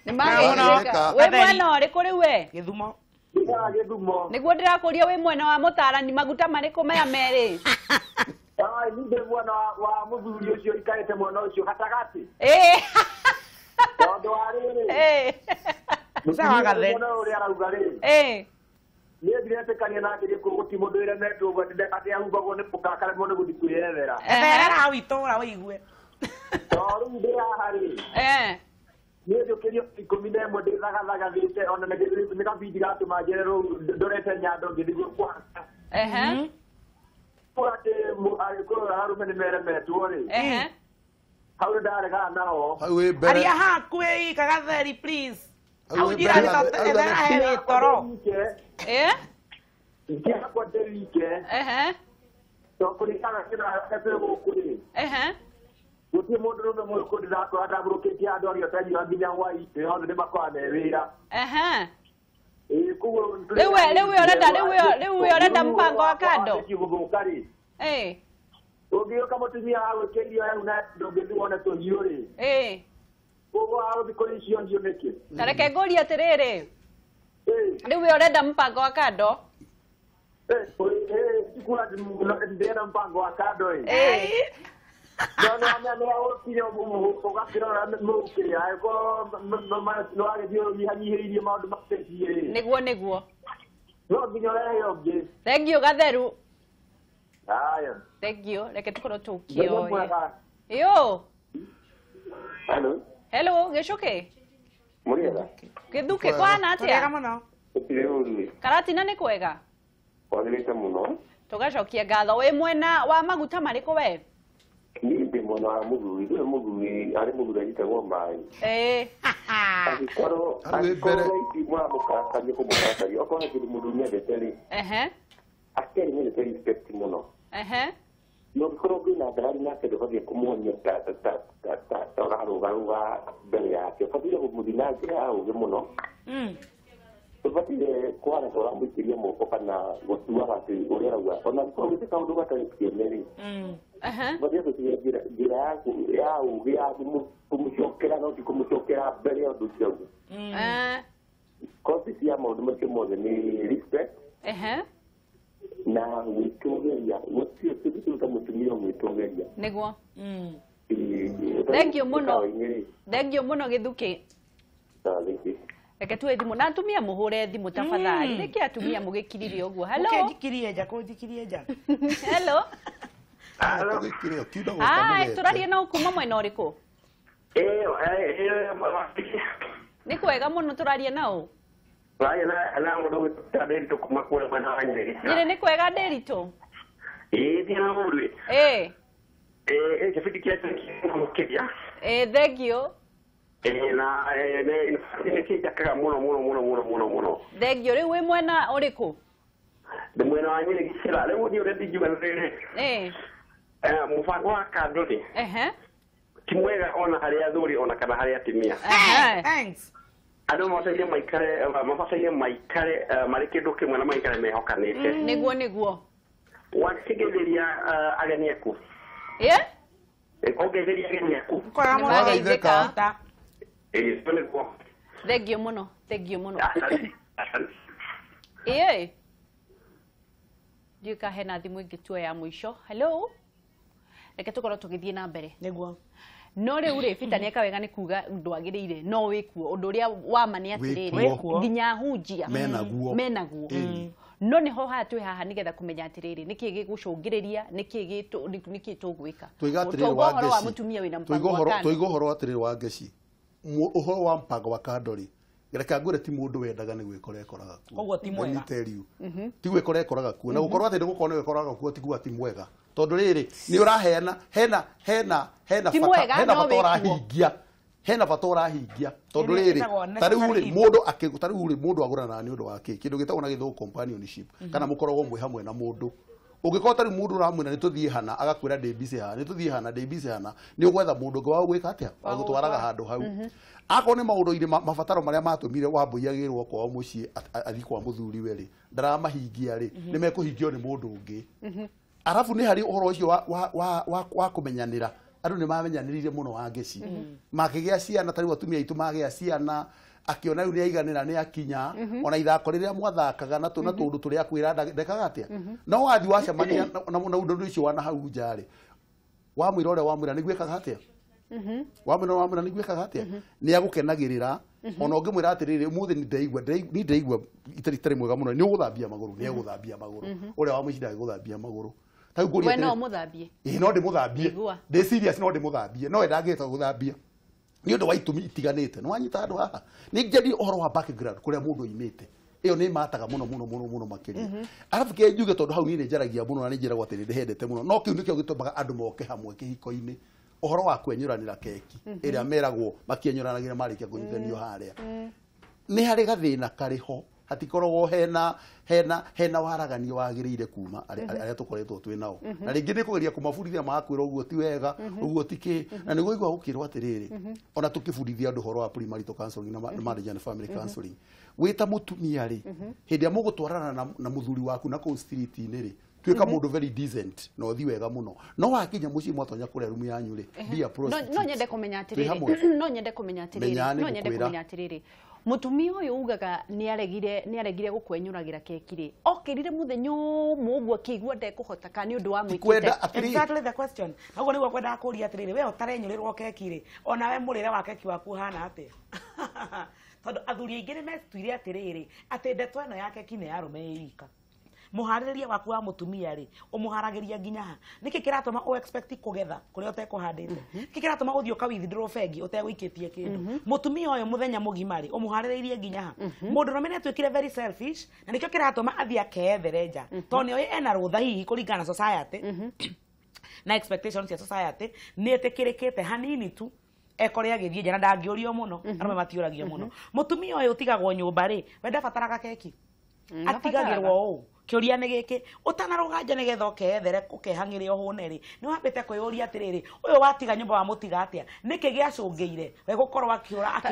nĩ Mũno. mageithĩka wĩ mwena ũrĩkũ rĩu we gĩthumo ndĩraga gĩthumo nĩguo ndĩrakũria wĩ mwena wa mũtarani maguta marĩkũ maya merĩ ai niĩ ndĩ mwena wa mũthuri ũcio ikarĩte mwena ũcio gatagatĩ ĩ tondũ wa rĩrĩ ĩ Sawa Gatheri. mwena ũrĩa arauga rĩ ĩ niĩ ndiretĩkania nake gĩkũyũ gũtirĩ mũndũ wĩremetwo ũguo atĩ ahumbagwo nĩ mũka akaremwo nĩ gũthiĩ kwĩyethera therera hau itũra wĩigue tondũ rĩu ndĩ haha rĩ ĩ niĩ njũkĩrio 11 ndĩ thagathagathĩte ona nĩ gabindi gatũma njererwo ndorete nyando ngĩthiĩ kũhaka ehe atĩ agĩkũyũ arũme nĩ meremetwo rĩ ehe hau nĩ ndaregana nao hau wĩ mbere aria hakuĩ ika Gatheri please Hau hau wĩ njirani mbere Gatheri. tethera he wĩ toro ĩ ndiakwa ndĩrike ehe to kũringana kĩra gũkũ rĩ ehe gũtirĩ mũndũ rũme mũgĩkũ ndĩrakora ndagũrũkĩtie andũ agĩota riũa nginya hwainĩ othe nĩ makoragwo me wĩra ehe Ĩĩ, koguo Rĩu we- rĩu we ũrenda- rĩu we- rĩu we ũrenda mũbango wa kando? Gũthũka rĩ ĩ ũngĩũka mũtumia agwĩke irio hehu na ndũngĩthiĩ wone tũhiũ rĩ ĩ koguo agũthiĩ kũrĩ icio hiũ nĩkĩ ta reke ngũrie atĩrĩrĩ Ĩĩ. rĩu we ũrenda mũbango wa kando Tikura ndĩrenda mpango wa kando ĩ ĩ no nĩwagũkinya ũgakĩrora mũkĩrĩa angĩkorwo nĩwagĩthiĩ ũnyihanyihĩirie maũndũ ma mĩciĩ rĩ nĩguo nĩguo no nginya ũrehe ũngĩ thengiũ gatheru Haya. Thank you. Reke tukorwo tũkĩoya. Yo. Hello. Hello, Gĩcuki. Mũrĩega. Gĩthuke kwana Tũrĩega atĩa? mũno. Gũtirĩ ũru. Karatina nĩ kwega? Kwagĩrĩte mũno. Tũgacokia ngatho. Wĩ mwena wa maguta marĩkũ we? Niĩ ndĩ mwena wa mũthuri. Ndũĩ mũthuri arĩ mũthuri anyitagwo maĩ. Ĩĩ. Angĩkorwo Arĩ wĩ mbere. angĩkorwo ici mũramũkarakaria kũmũkarakaria okorwo he kĩndũ mũthuri mendete rĩ Ehe. aciari mendete respect mũno. Ehe. Na ũngĩkorwo kwĩna ngarari nake ndũbatiĩ kũmuonia ta ta ta ta ta ta ũrarũgarũga mbere yake. Ũbataire kũmũthiĩ na njĩra ya ũũgĩ mũno. Ndũbataire kũhana ta ũramũikĩria moko kana gũtuaga atĩ ũrĩa arauga. Ona angĩkorwo wĩte kaũndũ gatarĩ kĩene rĩ, Ehe. ũbataire gũtiga njĩra njĩra yaku ya ũũgĩ ya kũmũcokera no ti kũmũcokera mbere ya ũndũ ũcio auga. Eh. Kothi cia maũndũ macio mothe nĩ respect Ehe. na gwĩtũgĩria. Gũtirĩ kĩndũ ta mũtumia ũgwĩtũgĩria. Nĩguo. Thank you mũno. Mũno. Thank you mũno Gĩthukĩ. Reke tuoe thimũ na atumia mũhũre thimũ tafadhali. Nĩkĩ atumia mũgĩkirire ũguo? Hello. Ũkĩnjikirie nja, kũnjikirie nja. Hello. Tũgĩkire kiundo Ai, gũkamũgete. tũraria no kuma mwena ũrĩkũ? Nĩ kwega mũno tũraria nao. Na mũndũ gwĩtwo Ndĩritũ kuma kũrĩa mwena wa Nyĩrĩ. Nyĩrĩ nĩ kwega Ndĩritũ. Ĩĩ thiĩ na mũrũ. Ĩĩ. Ĩĩ kĩbindi kĩa makĩria. Ĩĩ, thank you. Ĩĩ na nĩ kĩnjakaga mũno mũno mũno mũno mũno mũno. Thank you. Rĩu wĩ mwena ũrĩkũ? Ndĩ mwena wa Nyĩrĩ gĩcĩra. Rĩu niĩ ũrĩa ndingiuga nĩ rĩrĩ. Ĩĩ. Mũbango wa kando rĩ Ehe. ti mwega ona harĩ athuri ona kana harĩ atumia. Ehe. Thanks. Andũ mabataire maikare mabataire maikare marĩ kĩndũ kĩmwe na maikare mehokanĩte. Nĩguo nĩguo. Wakĩgeithĩria ageni aku. Ĩĩ? Ũngeithĩria ageni aku. Kwega mũno. Nĩmageithĩka. Ta. Ĩĩ nĩguo. Thank you mũno. Thank you mũno. Asante. Asante. Ĩĩ. Ndiũĩ kana hena thimũ ĩngĩ tuoya ya mũico. Hello. Reke tũkorwo tũgĩthiĩ na mbere. Nĩguo. No rĩu rĩ Peter nĩeka wega nĩ kuga ndwagĩrĩire no wĩkuo ũndũ ũrĩa wa ma nĩ atĩrĩrĩ Wĩkuo. nginya ahunjia Menaguo. menaguo Ĩni. no nĩho haha twĩ haha nĩgetha kũmenya atĩrĩrĩ nĩkĩ gĩgũcũngĩrĩria nĩkĩ nĩkĩ tũgwĩka. Tũiga atĩrĩrĩ Twauga wa ũhoro wa ngeci. mũtumia wĩna Tũiga mpango wa ũhoro kando. tũiga ũhoro atĩrĩrĩ wa ngeci. Ũhoro wa mpango wa kando rĩ reke ngwĩre ti mũndũ wendaga nĩ gwĩkora ekoraga kuo. Koguo ti mwega. Let me tell you. Ti gwĩkora ekoraga kuo na gũkorwo atĩ nĩ gũkorwo nĩ gwĩkoraga kuo ti kuga ti mwega tondũ rĩrĩ nĩ ũraheana hena hena hena Ti bata mwega, hena no bata wĩkuo. ũrahingia hena bata ũrahingia tondũ Ĩrĩa rĩrĩ ĩtagwo ta rĩu rĩ necessary evil. mũndũ akĩ ta rĩu rĩ mũndũ agũranaga nĩ ũndũ wa kĩ kĩndũ gĩtagwo na gĩthũngũ companionship kana mũkoragwo mwĩ hamwe na mũndũ ũngĩkorwo ta rĩu mũndũ ũramwĩra nĩ tũthiĩ hana agakwĩra ndĩ busy haha nĩ tũthiĩ hana ndĩ busy hana nĩ ũgwetha mũndũ ũngĩ wa gwĩka atĩa wa gũtwaraga handũ hau akorwo nĩ maũndũ-inĩ mabataro marĩa matũmire Wambũi agĩrwo kwao mũciĩ athiĩ kwa mũthuriwe rĩ ndaramahingia rĩ nĩ mekũhingio nĩ mũndũ ũngĩ arabu nĩ harĩ ũhoro ũcio wa kũmenyanĩra andũ nĩ mamenyanĩrire mũno wa ngeci makĩgĩa ciana ta rĩu atumia aitũ magĩa ciana akĩona rĩu nĩ aiganĩra nĩ akinya ona ithako rĩrĩa mwathakaga na tũ na tũndũ tũrĩa akwĩra ndekaga atĩa no wathi wacemania na ũndũ ũcio wa na hau nja rĩ wamwĩra ũrĩa wamwĩra nĩguo ĩkaga atĩa wamwĩra wamwĩra nĩguo ĩkaga atĩa nĩ agũkenagĩrĩra ona ũngĩmwĩra atĩrĩrĩ ũmũthĩ nĩ ndaigua nĩ ndaigua itarĩ mwega mũno nĩ ũgũthambia magũrũ nĩ egũthambia magũrũ ũrĩa wamũici ndagĩgũthambia magũrũ ta rĩu ngũria We no atĩrĩrĩ, ũmũthambie. ĩĩ no ndĩmũthambie Igua. ndĩ serious no ndĩmũthambie no we ndangĩhota gũthambia nĩ ũndũ wa itũmi itiganĩte nĩ wanyita handũ haha nĩ njarie ũhoro wa background kũrĩa mũndũ oimĩte ĩyo nĩ mataga mũno mũno mũno mũno makĩria arabu kĩrĩa njuge tondũ hau niĩ nĩ njaragia mũno na nĩ njĩragwo atĩ nĩ ndĩhendete mũno no kĩu nĩkĩo gĩtũmaga andũ moke hamwe kĩhiko-inĩ ũhoro wa kwenyũranĩra keki ĩrĩa meragwo makĩenyũranagĩra marĩkia kũnyitithanio harĩa nĩ harĩ gathĩna karĩ ho hatikoragwo hena hena hena waraganio wagĩrĩire kuma arĩa tũkoretwo twĩ nao na rĩngĩ nĩ kũgeria kũmabundithia magakwĩra ũguo ti wega ũguo ti kĩ na nĩguo igua gũkĩrwo atĩrĩrĩ ona tũkĩbundithia andũ ũhoro wa premarital counseling na marriage and family counseling wĩ ta mũtumia rĩ hĩndĩ ĩrĩa mũgũtwarana na mũthuri waku na kũu street-inĩ rĩ tuĩka mũndũ very decent na ũthi wega mũno no wakinya mũciĩ mwatonya kũrĩa rumu yanyu rĩ be a prostitute. No nyende kũmenya Twĩ hamwe. atĩrĩrĩ no nyende kũmenya atĩrĩrĩ Menya nĩ no nyende ngũkwĩra. kũmenya atĩrĩrĩ mũtumia ũyũ ugaga nĩ aregire gũkwenyũragĩra keki rĩ okĩrire mũthenya ũmwe ũguo akĩigua ndekũhota kana nĩ ũndũ wa Ti kwenda mwĩkĩte atĩrĩrĩ Exactly the question. Naguo nĩguo kwendaga kũria atĩrĩrĩ, we ũtarenyũrĩrwo keki rĩ, onawe mũrĩre wa keki waku ũhana atĩa? Tondũ athuri aingĩ nĩ metuire atĩrĩrĩ, atĩ ndeto ĩno ya keki nĩ ya arũme ĩ ika. Mũharĩrĩria waku wa mũtumia rĩ, ũmũharagĩria nginya ha? Nĩkĩ kĩratũma ũ expect kũgetha kũrĩa ũtekũhandĩte? Nĩkĩ kĩratũma ũthiĩ ũka withdraw bengi ũtegũikĩtie kĩndũ? Mũtumia ũyũ mũthenya mũgima rĩ, ũmũharĩrĩirie nginya ha? Mũndũrũme nĩ atuĩkire very selfish, na nĩkĩo kĩratũma athiĩ akeyethere nja, tondũ nĩoĩ ena rũtha hihi kũringana na society na expectations cia society. Nĩ etĩkĩrĩkĩte hanini tu ekore agĩthiĩ nja na ndangĩũrio mũno, arũme matiũragio mũno. Mũtumia ũyũ ũtigagwo nyũmba rĩ, we ndabataraga keki, atigagĩrwo ũũ. Kĩũria nĩ gĩkĩ, ũtanarũga nja nĩgetha ũkeyethere ũkehang'ĩre ũhũne rĩ, nĩ wambĩte kwĩyũria atĩrĩrĩ, ũyũ watiga nyũmba wamũtiga atĩa? Nĩkĩ gĩacũngĩire we gũkorwo akĩũra?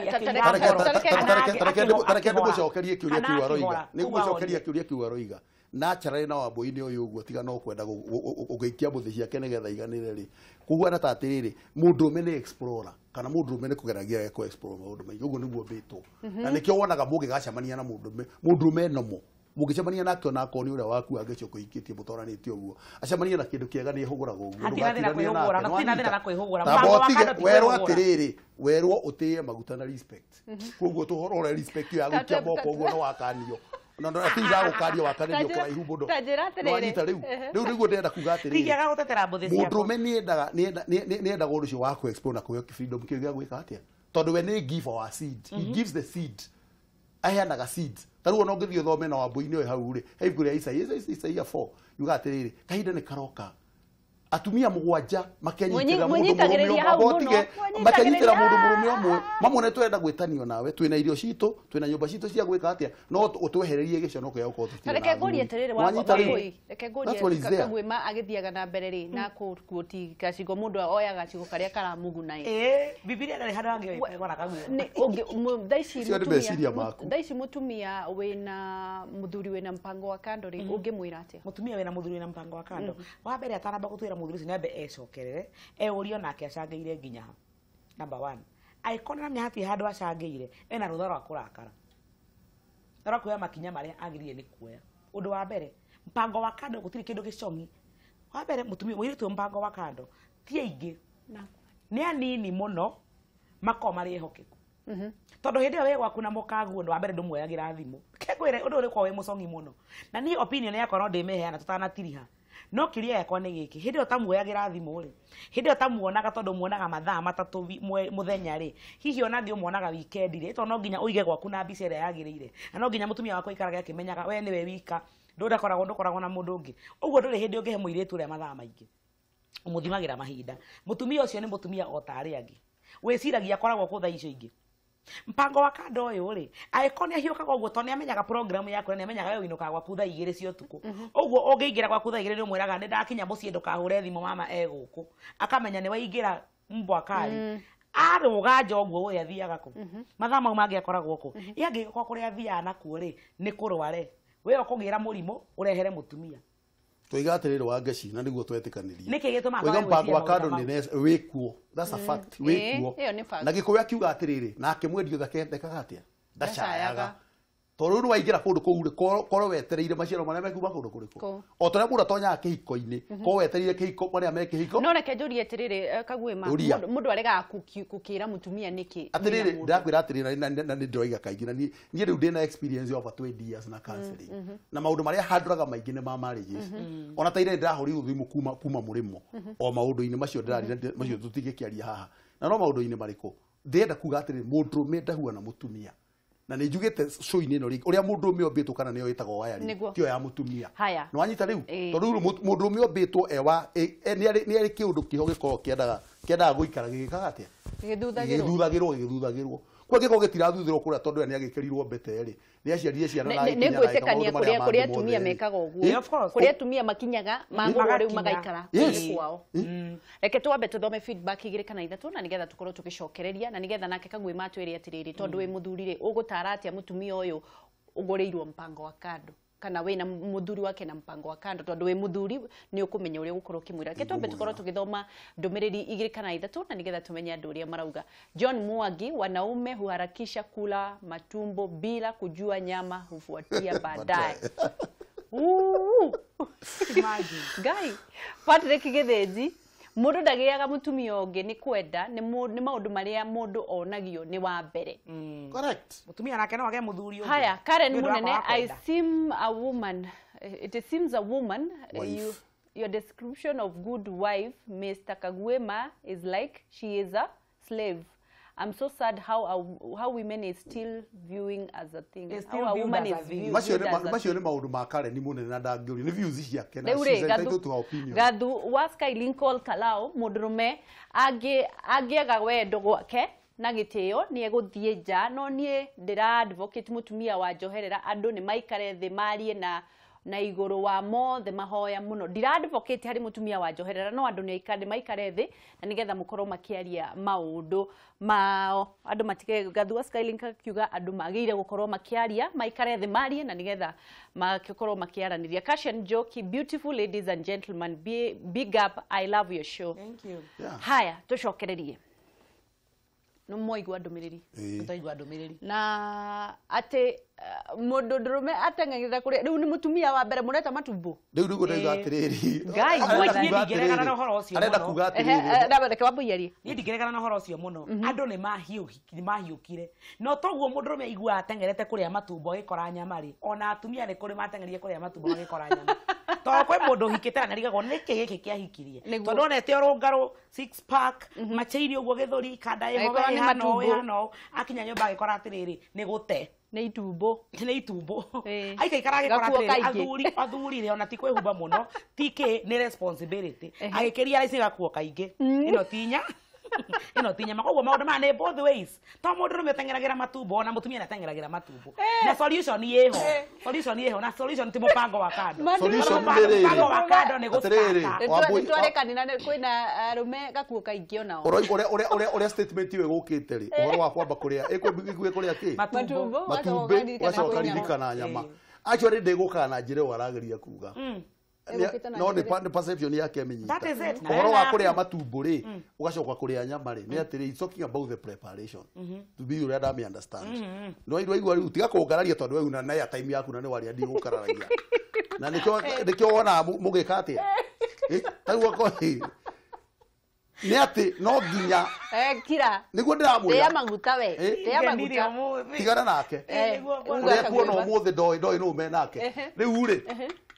Tareke ndĩmũcokerie kĩũria kĩu aroiga. Nĩngũmũcokeria kĩũria kĩu aroiga naturally na Wambui-inĩ ũyũ ũguo, tiga no kwenda gũgĩikia mũthĩ ciake nĩgetha iganĩre rĩ, kũhuana ta atĩrĩrĩ, mũndũrũme nĩ explorer, kana mũndũrũme nĩ kũgeragia kũ explore maũndũ maingĩ. Ũguo nĩguo mbĩtwo, na nĩkĩo wonaga mũngĩgacemania na mũndũrũme, mũndũrũme nomo mũngĩcemania nake onakorwo nĩ ũrĩa waku angĩcio kũhikĩtie mũtoranĩtie ũguo, acemanie na kĩndũ kĩega nĩ ĩhũgũraga ũguo. Hatirĩ na thĩna kwĩhũgũra, na gũtirĩ na thĩna na kwĩhũgũra. Tamba Mũbango wa ũtige kando ti werwo kwĩhũgũra. Atĩrĩrĩ, werwo ũtĩe maguta na respect, koguo tũhorore respect ĩyo ya gũikia moko ũguo no wakanio na no ati gũkanio wakanĩrio kũraihu mũno. Ta njĩra atĩrĩrĩ. Nĩwanyita rĩu? Rĩu nĩguo ndĩrenda kuga atĩrĩrĩ, Ndingĩaga gũtetera mbũthĩ ciakwa. mũndũrũme nĩendaga nĩendaga ũndũ ũcio wa kũ explore na kũheo freedom kĩu gĩa gwĩka atĩa, tondũ we nĩ giver wa seed. He gives the seed, aheanaga seed. Ta rĩu ona ũngĩthiĩ ũthome na Wambui-inĩ ũyũ hau rĩ, he ibuku rĩa Isaia, Isaia 4 yuga atĩrĩrĩ, kahinda nĩ karoka atumia mũgwanja makenyitĩra mũndũ mũrũme Mwĩnyitagĩrĩria ũmwe. hau mũno. Ũtige, makenyitĩra mũndũ mũrũme ũmwe, mamwe twenda gwĩtanio nawe, twĩna irio citũ, twĩna nyũmba citũ cia gwĩka atĩa, no ũtwehererie gĩconoko gĩa gũkorwo tũtirĩ Ta na reke ngũrie athuri. atĩrĩrĩ, Wanyita rĩu? Wambui, reke That's what is ngũrie there. Kagwĩma agĩthiaga na mbere rĩ, na kũti gacigo, mũndũ oyaga gacigo karĩa karamũguna ĩ. Ĩĩ, Bibilia ndĩrĩ handũ angĩoĩ kaguo. Nĩ ũngĩ thaa ici Ũcio nĩ mũtumia- meciria maku. thaa ici mũtumia wĩna mũthuri wĩna mpango wa kando rĩ, ũngĩmwĩra atĩa? Mũtumia wĩna mũthuri wĩna mpango wa kando, wa mbere atanamba gũtwĩra mũthuri ũcio, nĩambe ecokerere, eũrie onake acangĩire nginya ha. Number one, angĩkorwo nĩaramenya hatirĩ handũ acangĩire, ena rũtha rwa kũrakara na rwa kuoya makinya marĩa agĩrĩire nĩ kuoya. Ũndũ wa mbere, mpango wa kando gũtirĩ kĩndũ gĩcong'i. Wa mbere, mũtumia mũirĩtu wĩ mpango wa kando ti aingĩ, nĩ anini mũno makoragwo marĩ ehokeku, tondũ hĩndĩ ĩyo wĩ gwaku na mũkaguo, ũndũ wa mbere ndũmuoyagĩra thimũ. Kengwĩre ũndũ ũrĩ ũkorwo wĩ mũcong'i mũno, na niĩ opinion yakwa no ndĩmĩheana tũtanatiriha, no kĩũria gĩakwa nĩ gĩkĩ: hĩndĩ ĩyo ũtamuoyagĩra thimũ rĩ, hĩndĩ ĩyo ũtamuonaga, tondũ muonaga mathaa 3 mũthenya rĩ, hihi ona angĩ ũmuonaga weekend rĩ, tondũ no nginya ũige gwaku na mbica ĩrĩa yagĩrĩire, na no nginya mũtumia waku aikarage akĩmenyaga we nĩwe wika, ndũkoragwo ndũkoragwo na mũndũ ũngĩ ũguo, ndũrĩ hĩndĩ ũngĩhe mũirĩtu ũrĩa mathaa maingĩ ũmũthimagĩra mahinda. Mũtumia ũcio nĩ mũtumia o ta arĩa angĩ, wĩciragia akoragwo kũ thaa icio ingĩ? Mpango wa kando ũyũ rĩ, angĩkorwo nĩ ahiũkaga ũguo, tondũ nĩ amenyaga program yaku na nĩ amenyaga we ũinũkaga gwaku thaa 2 cia ũtukũ ũguo, ũngĩingĩra gwaku thaa 2 nĩ ũmwĩraga, "Nĩ ndakinya mũciĩ, ndũkahũre thimũ, mama e gũkũ." Akamenya nĩ waingĩra mbwa kari arũga nja ũguo, ũyũ athiaga kũ mathaa mau mangĩ akoragwo kũ? Ĩ angĩkorwo kũrĩa athiaga nakuo rĩ nĩ kũrware, we ũkũgĩra mũrimũ ũrehere mũtumia? Tũiga atĩrĩrĩ, Wangeci, na nĩguo twetĩkanĩrie. Nĩkĩ gĩtũmaga Oiga wage mpango wa gwĩciria kando maũndũ nĩ wĩkuo, that's a fact, wĩkuo. Ĩyo nĩ fact. Na Gĩkũyũ akiuga atĩrĩrĩ, nake mwendio thake ndekaga atĩa? Ndacayaga. Ndacayaga, tondũ rĩu waingĩra kũndũ kũu rĩ, korwo wetereire maciaro marĩa mekuma kũndũ kũrĩkũ. Kũ. O ta ũrĩa mũndũ atonyaga kĩhiko-inĩ, korwo wetereire kĩhiko marĩa me kĩhiko. No reke njũrie atĩrĩrĩ, Kagwĩma, Ũria. mũndũ aregaga gũkĩra mũtumia nĩkĩ? Atĩrĩrĩ, Wĩna mũndũ? Ndakwĩra atĩrĩrĩ, na nĩ ndĩroiga kaingĩ, na niĩ rĩu ndĩna experience over 20 years na counseling, na maũndũ marĩa handũraga maingĩ nĩ ma marriages. Ona ta ira ndĩrahũrirwo thimũ kuma mũrĩmo o maũndũ-inĩ macio ndĩraria, macio tũtingĩkĩaria haha, na no maũndũ-inĩ marĩkũ ndĩrenda kuga atĩrĩrĩ, mũndũrũme ndahuana mũtumia, na nĩ njugĩte show-inĩ ĩno rĩngĩ, ũrĩa mũndũrũme ombĩtwo kana nĩyo ĩtagwo wiring, Nĩguo. tiyo ya mũtumia. Haya. Nĩ wanyita rĩu? Ĩĩ. Tondũ rĩu mũndũrũme ombĩtwo ewa nĩ arĩ kĩũndũ kĩho gĩkoragwo kĩendaga gũikara gĩgĩkaga atĩa? Gĩgĩthuthagĩrwo. Gĩgĩthuthagĩrwo, gĩgĩthuthagĩrwo. Kwa gĩkorwo gĩtirathutherwo kũrĩa, tondũ we nĩ agĩkĩrirwo mbete rĩ, nĩ aciarire ciana na Nĩ agĩkinya na agĩka ngwĩtĩkania maũndũ marĩa kũrĩa kũrĩa mangĩ atumia mothe rĩ. mekaga ũguo. Yeah, of course. Kũrĩa atumia makinyaga magũrwo rĩu Magakinya. magaikara Yes. kũu kwao. Reke twambe tũthome feedback igĩrĩ kana ithatũ, na nĩgetha tũkorwo tũgĩcokereria, na nĩgetha nake Kagwĩma atwĩre atĩrĩrĩ, tondũ wĩ mũthuri rĩ, ũgũtara atĩa mũtumia ũyũ ũgũrĩirwo mpango wa kando, kana wĩna mũthuri wake na mpango wa kando? Tondũ wĩ mũthuri nĩ ũkũmenya ũrĩa ũgũkorwo ũkĩmwĩra. Reke twambe tũkorwo tũgĩthoma ndũmĩrĩri igĩrĩ kana ithatũ, na nĩgetha tũmenye andũ ũrĩa marauga. John Mwangi: "Wanaume huharakisha kula matumbo bila kujua nyama hufuatia baadaye." Uu. Imagine. Ngai. Patrick Githinji: Mũndũ ndagĩaga mũtumia ũngĩ nĩ kwenda nĩ maũndũ marĩa mũndũ onagio nĩ wa mbere. Correct. Mutumia nake no age muthuri ũngĩ. Haya, Karen Nĩ ũndũ wa Munene, kwaga I kwenda. seem a woman. It seems a woman. Wife. Your description of good wife, Mr. Kagwema, is like she is a slave. I'm so sad how women is still viewing as a thing. Is still How a viewed woman as a is thing. viewed Macio as a macio nĩ maũndũ ma Karen Munene na ndangĩũrio nĩ views ciake na Rĩu she's rĩ, entitled to her opinion. Gathu wa Sky Lincoln Kalau mũndũrũme angĩaga wendo gwake na gĩtĩo nĩ egũthiĩ nja, no niĩ ndĩra advocate mũtumia wa njoherera andũ nĩ maikare thĩ marie na igũrũ wa mothe mahoya mũno. Ndira advocate harĩ mũtumia wa njoherera, no andũ nĩ maikare thĩ na nĩgetha mũkorwo makĩaria maũndũ mao. Andũ matige Gathu wa Skylink akiuga andũ magĩrĩire gũkorwo makĩaria, maikare thĩ marie na nĩgetha makorwo makĩaranĩria. Cash and Joki, beautiful ladies and gentlemen, big up, I love your show. Thank you. Yeah. Haya, tũcokererie. Nĩ mwaigua ndũmĩrĩri. Ĩĩ. Tũtaigua ndũmĩrĩri. Na atĩ mũndũ ndũrũme ateng'erire kũrĩa rĩu nĩ mũtumia wa mbere mũreta matumbo. Rĩu nĩguo ndauga atĩrĩrĩ. Ngai, Arenda niĩ kuga ndingĩregana na atĩrĩrĩ. ũhoro ũcio Arenda mũno. kuga atĩrĩrĩ. Reke Wambui arie. Niĩ ndingĩregana na ũhoro ũcio mũno. Andũ nĩ mahiũkire. No toguo mũndũrũme aiguaga ateng'erete kũrĩa matumbo agĩkora nyama rĩ, ona atumia nĩ kũrĩ mateng'erire kũrĩa matumbo magĩkora nyama. Tondũ kwĩ mũndũ ũhikĩte na nĩarigagwo nĩkĩ gĩkĩ kĩahikirie. Nĩguo. Tondũ onete ũrũngarũ, six pack, machaini ũguo gĩthũri, kanda ĩho, Agĩkora nĩ ĩhana ũũ, matumbo. ĩhana ũũ. Akinya nyũmba agĩkora atĩrĩrĩ, nĩ gũte. Nĩ itumbo. Nĩ itumbo. Ĩĩ. Aikaikara agĩkora Gakuo atĩrĩrĩ, kaingĩ. athuri rĩ, ona ti kwĩhumba mũno, ti kĩ, nĩ responsibility. Agĩkĩria raici gakuo kaingĩ. Ĩno ti nya. Ĩno ti nyama. Koguo maũndũ maya nĩ both ways. To mũndũ ũrũme ũteng'eragĩra matumbo, ona mũtumia nĩateng'eragĩra matumbo. Na solution ĩho. Solution ĩho, na solution ti mũbango wa kando. Solution Mũbango nĩ rĩrĩ. wa kando nĩ Atĩrĩrĩ. gũstata. Wambui- Nĩtwarĩkanĩra kwĩna arũme gakuo kaingĩ onao. Ũrĩa statement ĩyo ĩgũkĩte rĩ, ũhoro wa kwamba kũrĩa, ĩkwĩ kũrĩa kĩ? Matumbo. Matumbĩ, ũgacoka ririkana nyama. Actually ndĩgũkaga na njĩra ĩyo arageria kuga. Ĩgũkĩte na No njĩra nĩ perception yake ĩmĩnyita. That is it. Na Ũhoro wa wena- kũrĩa matumbo rĩ, ũgacoka kũrĩa nyama rĩ, nĩ atĩrĩ, it's talking about the preparation. To be ũrĩa ndamĩ understand. No waigua rĩu tiga kũngararia tondũ we una na airtime yaku na nĩ waria ndigũkararagia. Na nĩkĩo wonaga mũgĩka atĩa? Ta rĩu okorwo nĩ atĩ no nginya Kira. nĩguo Tĩa ndĩramwĩra maguta we. Tĩa Ngenire maguta. ũmũthĩ. tigana nake. Nĩguo ngwona. Ũrĩa kuona ũmũthĩ ndoĩ nũ me nake. Rĩu rĩ,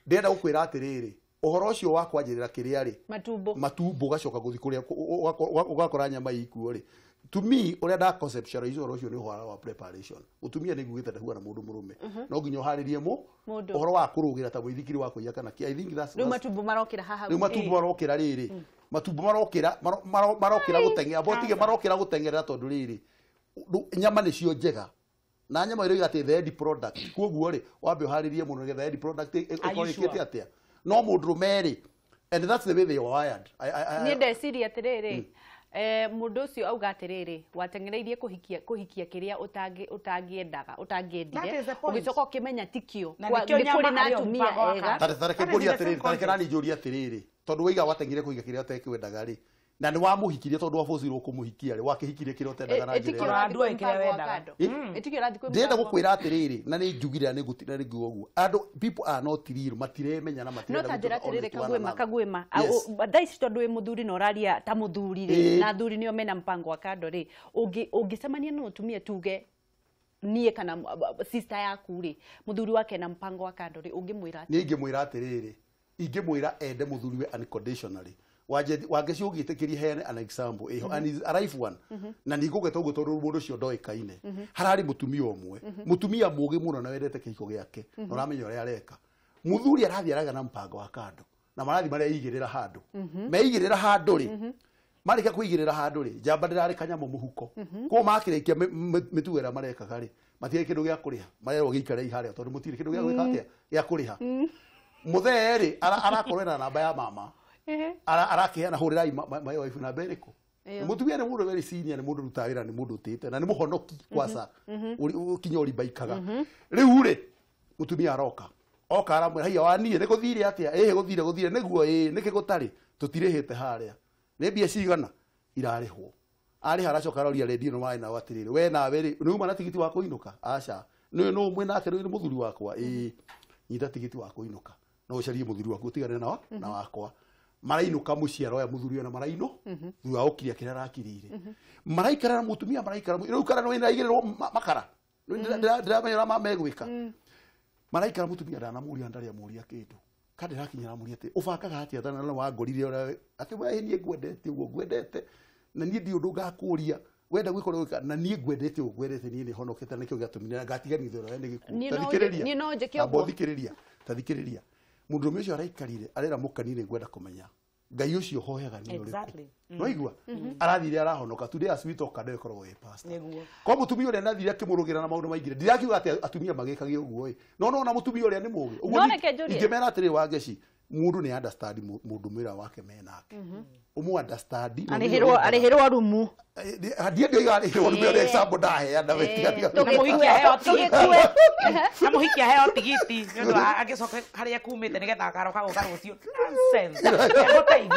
ndĩrenda gũkwĩra atĩrĩrĩ, ũhoro ũcio wa kwanjĩrĩra kĩrĩa rĩ, Matumbo. matumbo ũgacoka gũthiĩ kũrĩa ũgakora nyama ikuo rĩ, to me ũrĩa nda conceptualize ũhoro ũcio nĩ ũhoro wa preparation. Mũtumia nĩ ngugĩte ndahuana mũndũ mũrũme, no nginya ũharĩrie Mũndũ. ũhoro wa kũrũgĩra ta mũithikiri wa kũiya kana kĩ. I think that's Rĩu matumbo marokĩra haha. rĩu matumbo marokĩra rĩrĩ, matumbo marokĩra marokĩra gũteng'era, botige marokĩra gũteng'erera tondũ rĩrĩ, nyama nĩcio njega na nyama iroiga atĩ the end product. Koguo rĩ, wambe ũharĩrie mũno nĩgetha end product ĩkorwo Are you ĩkĩte atĩa. No mũndũrũme rĩ, and that's the way they were wired. Niĩ ndeciria atĩrĩrĩ, mũndũ ũcio auga atĩrĩrĩ, wateng'ereirie kũhikia kĩrĩa ũtangĩendaga, ũtangĩendire, That is the point. ũgĩcoka ũkĩmenya tikĩo. Na Kwa- nĩkĩo nĩ kũrĩ nyama na arĩ o atumia mũbango wa ega. kando. Tareke That is ngũrie the same atĩrĩrĩ, tareke context. nani njũrie atĩrĩrĩ, tondũ waiga wateng'ire kũhikia kĩrĩa ũtekwendaga rĩ, na nĩ wamũhikirie tondũ wabũcirwo kũmũhikia rĩ, wakĩhikirie kĩrĩa ũtendaga na njĩra Ĩtikĩo ĩyo. Ũrathiĩ ũrathiĩ kwĩ Andũ kĩrĩa mũbango wa wendaga. kando. Ĩtikĩo ũrathiĩ kwĩ Ndĩrenda mũbango wa gũkwĩra atĩrĩrĩ, na nĩ njugire na nĩ nguga ũguo, andũ people are not real, matiremenya na no matirenda ta njĩra gũtuĩka atĩrĩrĩ, honest one Kagwema, another. Kagwema. Yes. Thaa ici tondũ wĩ mũthuri na ũraria ta mũthuri rĩ, Ĩĩ. na athuri nĩo mena mpango wa kando rĩ, ũngĩcemania na mũtumia tuge niĩ kana sister yaku rĩ, mũthuri wake na mpango wa kando rĩ, ũngĩmwĩra atĩa? Niĩ ingĩmwĩra atĩrĩrĩ, ingĩmwĩra ende mũthuriwe unconditionally. Wangeci ũngĩtĩkĩria heane an example ĩho, and is a life one, na ningũgweta ũguo tondũ mũndũ ũcio ndoĩkaine. Hararĩ mũtumia ũmwe, mũtumia mũũgĩ mũno na wendete kĩhiko gĩake na ũramenya ũrĩa areka. Mũthuri arathiĩ araga na mpango wa kando, na marathiĩ mareigĩrĩra handũ. Meigĩrĩra handũ rĩ, marĩkia kũigĩrĩra handũ rĩ, njamba ndĩrarĩ kanyamũ mũhuko. Koguo makĩrĩkia mĩtugo ĩrĩa marekaga rĩ, matirĩ kĩndũ gĩa kũrĩha, marerwo gĩikarei harĩa tondũ mũtirĩ kĩndũ gĩa gwĩka atĩa, gĩa kũrĩha. Mũthee rĩ, arakorwo ena namba ya mama, arakĩheana hũrĩrai my wife namba ĩrĩkũ. Mũtumia nĩ mũndũ very senior, nĩ mũndũ ũrutaga wĩra, nĩ mũndũ ũtĩte na nĩ mũhonoki kwaca kinya ũrimbaikaga. Rĩu rĩ, mũtumia aroka oka aramwĩra, haiya wa niĩ nĩ gũthire atĩa? Ĩhĩ gũthire gũthire nĩguo, ĩĩ nĩkĩ gũtarĩ? Tũtirĩhĩte harĩa. Nĩ mbia cigana irarĩhwo? Arĩha aracoka aroria redio ĩno marĩ nao atĩrĩrĩ, we nawe rĩ, nĩ uma na tigiti wa kũinũka? Aca. Nĩ nũ mwĩ nake? Nĩ mũthuri wakwa? Ĩĩ. Nyita tigiti wa kũinũka, no ũcarie mũthuri waku ũtigane na wakwa. Marainũka mũciĩ aroya mũthuri ũyũ na maraino thutha wa gũkiria kĩrĩa arakirire. Maraikara na mũtumia maraikara rĩu kana nĩ wĩna makara. Ndĩramenya ũrĩa megwĩka. Maraikara mũtumia ndanamũria ndarĩ amũria kĩndũ. Kandi ndĩrakinya aramũria atĩ ũbangaga atĩa tana na wangorire ũrĩa atĩ we niĩ ngwendete ũguo ngwendete na niĩ ndirĩ ũndũ ngakũria wenda gwĩka ũrĩa gwĩka na niĩ ngwendete ũguo ngwendete niĩ nĩ honokete na nĩkĩo gĩatũmire na ngatiganithio nawe nĩ gĩkuũ. Niĩ Ta no thikĩrĩria. niĩ no njĩke Amba ũguo. ũthikĩrĩria. Ta thikĩrĩria. Mũndũrũme ũcio araikarire arera mũkani nĩ ngwenda kũmenya Ngai ũcio hoyaga nĩ ũrĩkũ. Exactly. Nĩwaigua? Arathire arahonoka. Today as we talk andũ ĩkoragwo ĩ pastor. Nĩguo. Kwa mũtumia ũrĩa nathire akĩmũrũgĩra na maũndũ maingĩ ndirakiuga atĩ atumia magĩkage ũguo ĩ no nona mũtumia ũrĩa nĩ mũgĩ ũguo No reke njũrie. ingĩmera atĩrĩ Wangeci mũndũ nĩ understand mũndũ mwĩra wake menake ũmũ understand na ũmenye Arĩhĩrwo ũrĩa arĩhĩrwo rumu. Ndiĩ ndioiga arĩhĩrwo rumu ĩyo example ndaheana we tiga tiga Na mũhiki aheo tigiti. Tũgĩkue. Na mũhiki aheo tigiti nĩ ũndũ wa agĩcoke harĩa kumĩte nĩgetha akaroka gũka rũciũ. Nonsense. Ngũteithie.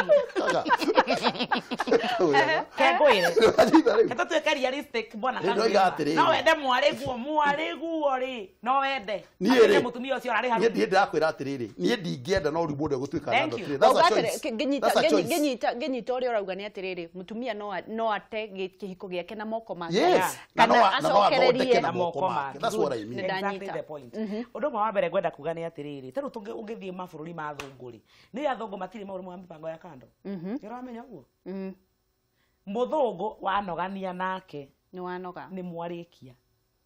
Kengwĩre. Rĩu. Tũtuĩke realistic bwana. Rĩu ndoiga atĩrĩrĩ. No wende mwarĩguo mwarĩguo rĩ. No wende. Niĩ rĩ, Atĩ mũtumia ũcio ararĩha niĩ niĩ ndĩrakwĩra atĩrĩrĩ niĩ ndingĩenda no rĩu mũndũ egũtuĩka Thank na you. ndotire. That's a Ũga choice. atĩrĩ, That's a choice. ngĩnyita ũrĩa ũrauga nĩ atĩrĩrĩ mũtumia no ate kĩhiko gĩake na moko make. Yes. Na Kana no a- na no athondeke acokererie. na moko make. That's what I mean. Nĩ Exactly ndanyita. the point. Ũndũ ũmwe wa mbere ngwenda kuga nĩ atĩrĩrĩ ta rĩu ũngĩthiĩ mabũrũri ma athũngũ rĩ nĩ athũngũ matirĩ maũndũ ma mĩbango ya kando nĩ ũramenya ũguo mũthũngũ wanogania nake Nĩ wanoga. nĩ mwarĩkia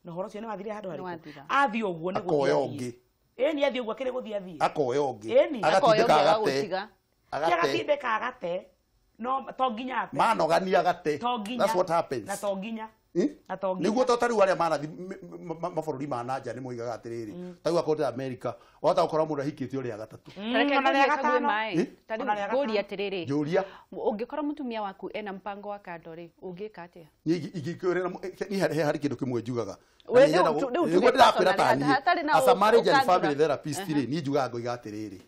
na ũhoro ũcio nĩ wathire handũ Nĩ harĩkũ wathira. athiĩ ũguo nĩ Akoya gũthiĩ ũngĩ. athiĩ ĩni athiĩ ũguo akĩrĩ gũthiĩ athiĩ Akoya ũngĩ. Ĩni. Akoya Agatindĩka ũngĩ agate. agagũtiga. Ti Agate. agatindĩka agate no to nginya ate Manogania agate. to nginya That's what happens. na to nginya Eh? na to nginya niguo to ta rĩu arĩa manathi mabũrũri ma na nja nĩ moigaga atĩrĩrĩ ta rĩu akorwo ta America wahota gũkora mũndũ ahikĩte ũrĩa gatatũ Ta reke ona ngũrie rĩa kague gatano. maĩ. Eh? Ta rĩu Ona rĩa ngũrie gatano. atĩrĩrĩ njũria ũngĩkora mũtumia waku ena mpango wa kando rĩ ũngĩka atĩa? niĩ ingĩkwĩra niĩ harĩ kĩndũ kĩmwe njugaga We, Na nĩ nyenda rĩu nĩguo tuge ndĩrakwĩra ta personally, niĩ hatarĩ na as a marriage and ũkanjũra. family therapist rĩ niĩ njugaga ngoiga atĩrĩrĩ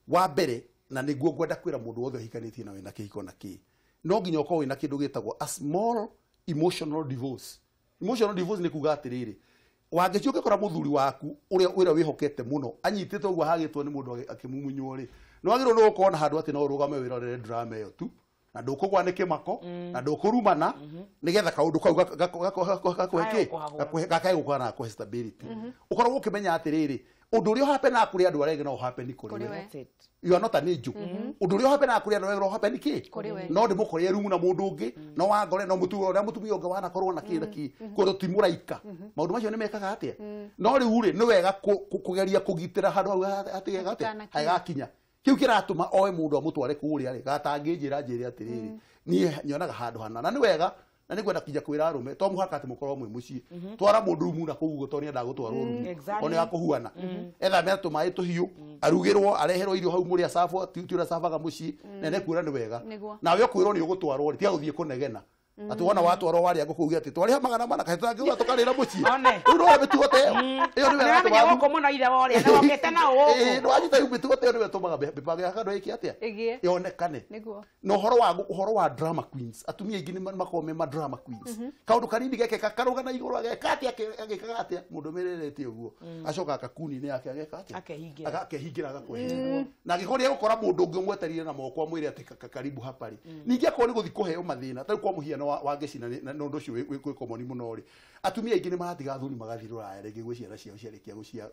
wa mbere na nĩguo ngwenda kwĩra mũndũ wothe ũhikanĩtie na wĩna kĩhiko na kĩ no nginya ũkorwo wĩna kĩndũ gĩtagwo a small emotional divorce. Emotional divorce nĩ kuga atĩrĩrĩ wangĩci ũngĩkora mũthuri waku ũrĩa ũrĩa wĩhokete mũno anyitĩte ũguo hagĩtwo nĩ mũndũ akĩmumunywo rĩ nĩ wagĩrĩirwo nĩ gũkorwo na handũ atĩ no ũrũgame wĩrorere drama ĩyo tu na ndũkũgwa nĩ kĩmako na ndũkũrumana nĩgetha kaũndũ kau gakũhe Kae kĩ gũkũhahũra. gakũhe gakae gũkũha na gakũhe stability ũkoragwo ũkĩmenya atĩrĩrĩ ũndũ ũrĩa ũhapenaga kũrĩ andũ arĩa angĩ no ũhapeni kũrĩ Kũrĩ we we. That's it. You are not an angel ũndũ ũrĩa ũhapenaga kũrĩ andũ arĩa angĩ no ũhapeni kĩ Kũrĩ we. no ndĩmũkorire rumu na mũndũ ũngĩ no wangore no mũtumia ũrĩa mũtumia ũngĩ wanakorwo na kĩ na kĩ koguo ti mũraika maũndũ macio nĩ mekaga atĩa no rĩu rĩ nĩ wega kũgeria kũgitĩra handũ hau hatigeka atĩa Hatikanakinye. hagakinya kĩu kĩratũma oe mũndũ amũtware kũrĩa rĩ gatangĩnjĩra njĩre atĩrĩrĩ niĩ nyonaga handũ hana na nĩ wega na nĩ ngwenda kinya kwĩra arũme to mũhaka atĩ mũkorwo mwĩ mũciĩ twara mũndũ rumu na kũu ũguo tondũ nĩendaga gũtwarwo rumu Exactly. tondũ nĩ akũhuana etha mena tũmaĩ tũhiũ arugĩrwo areherwo irio hau mũrĩa cabwo ti ũrĩa cabaga mũciĩ na nĩkuĩra nĩ wega Nĩguo. nawe ũkwĩrwo nĩ ũgũtwarwo rĩ tiga gũthiĩ kũnegena atĩ wona watwarwo warĩa ngũkũ uge atĩ twarĩha 400 kaĩ tũtangĩgũra tũkarĩra mũciĩ One. rĩu nĩwona mĩtugo ta ĩyo ĩyo nĩwe Nĩũramenya ĩratũma gũkũ mũno ithe wa ũrĩa na wokĩte na Ĩĩ, ũgũkũ nĩwanyita rĩu mĩtugo ta ĩyo nĩwe ĩtũmaga mĩbango ya kando ĩke atĩa Ĩgĩe. yonekane Nĩguo. na ũhoro wa drama queens atumia aingĩ nĩ makoragwo me ma drama queens kaũndũ kanini gekeka karũga na igũrũ ageka atĩa agĩkaga atĩa mũndũ mererete ũguo acoka akakuni-inĩ yake ageka atĩa Akehingĩra. Akehingĩra agakweherera na angĩkorwo nĩ egũkora mũndũ ũngĩ ũmweterire na moko amwĩre atĩ karibu hapa rĩ ningĩ akorwo nĩ gũthiĩ kũheo mathĩna ta rĩu kwa mũhiano wa Ngeci na ũndũ ũcio wĩ common mũno rĩ atumia aingĩ nĩ maratiga athuri magathiĩ rũraya rĩngĩ gwĩ ciana ciao ciarĩkia gũcia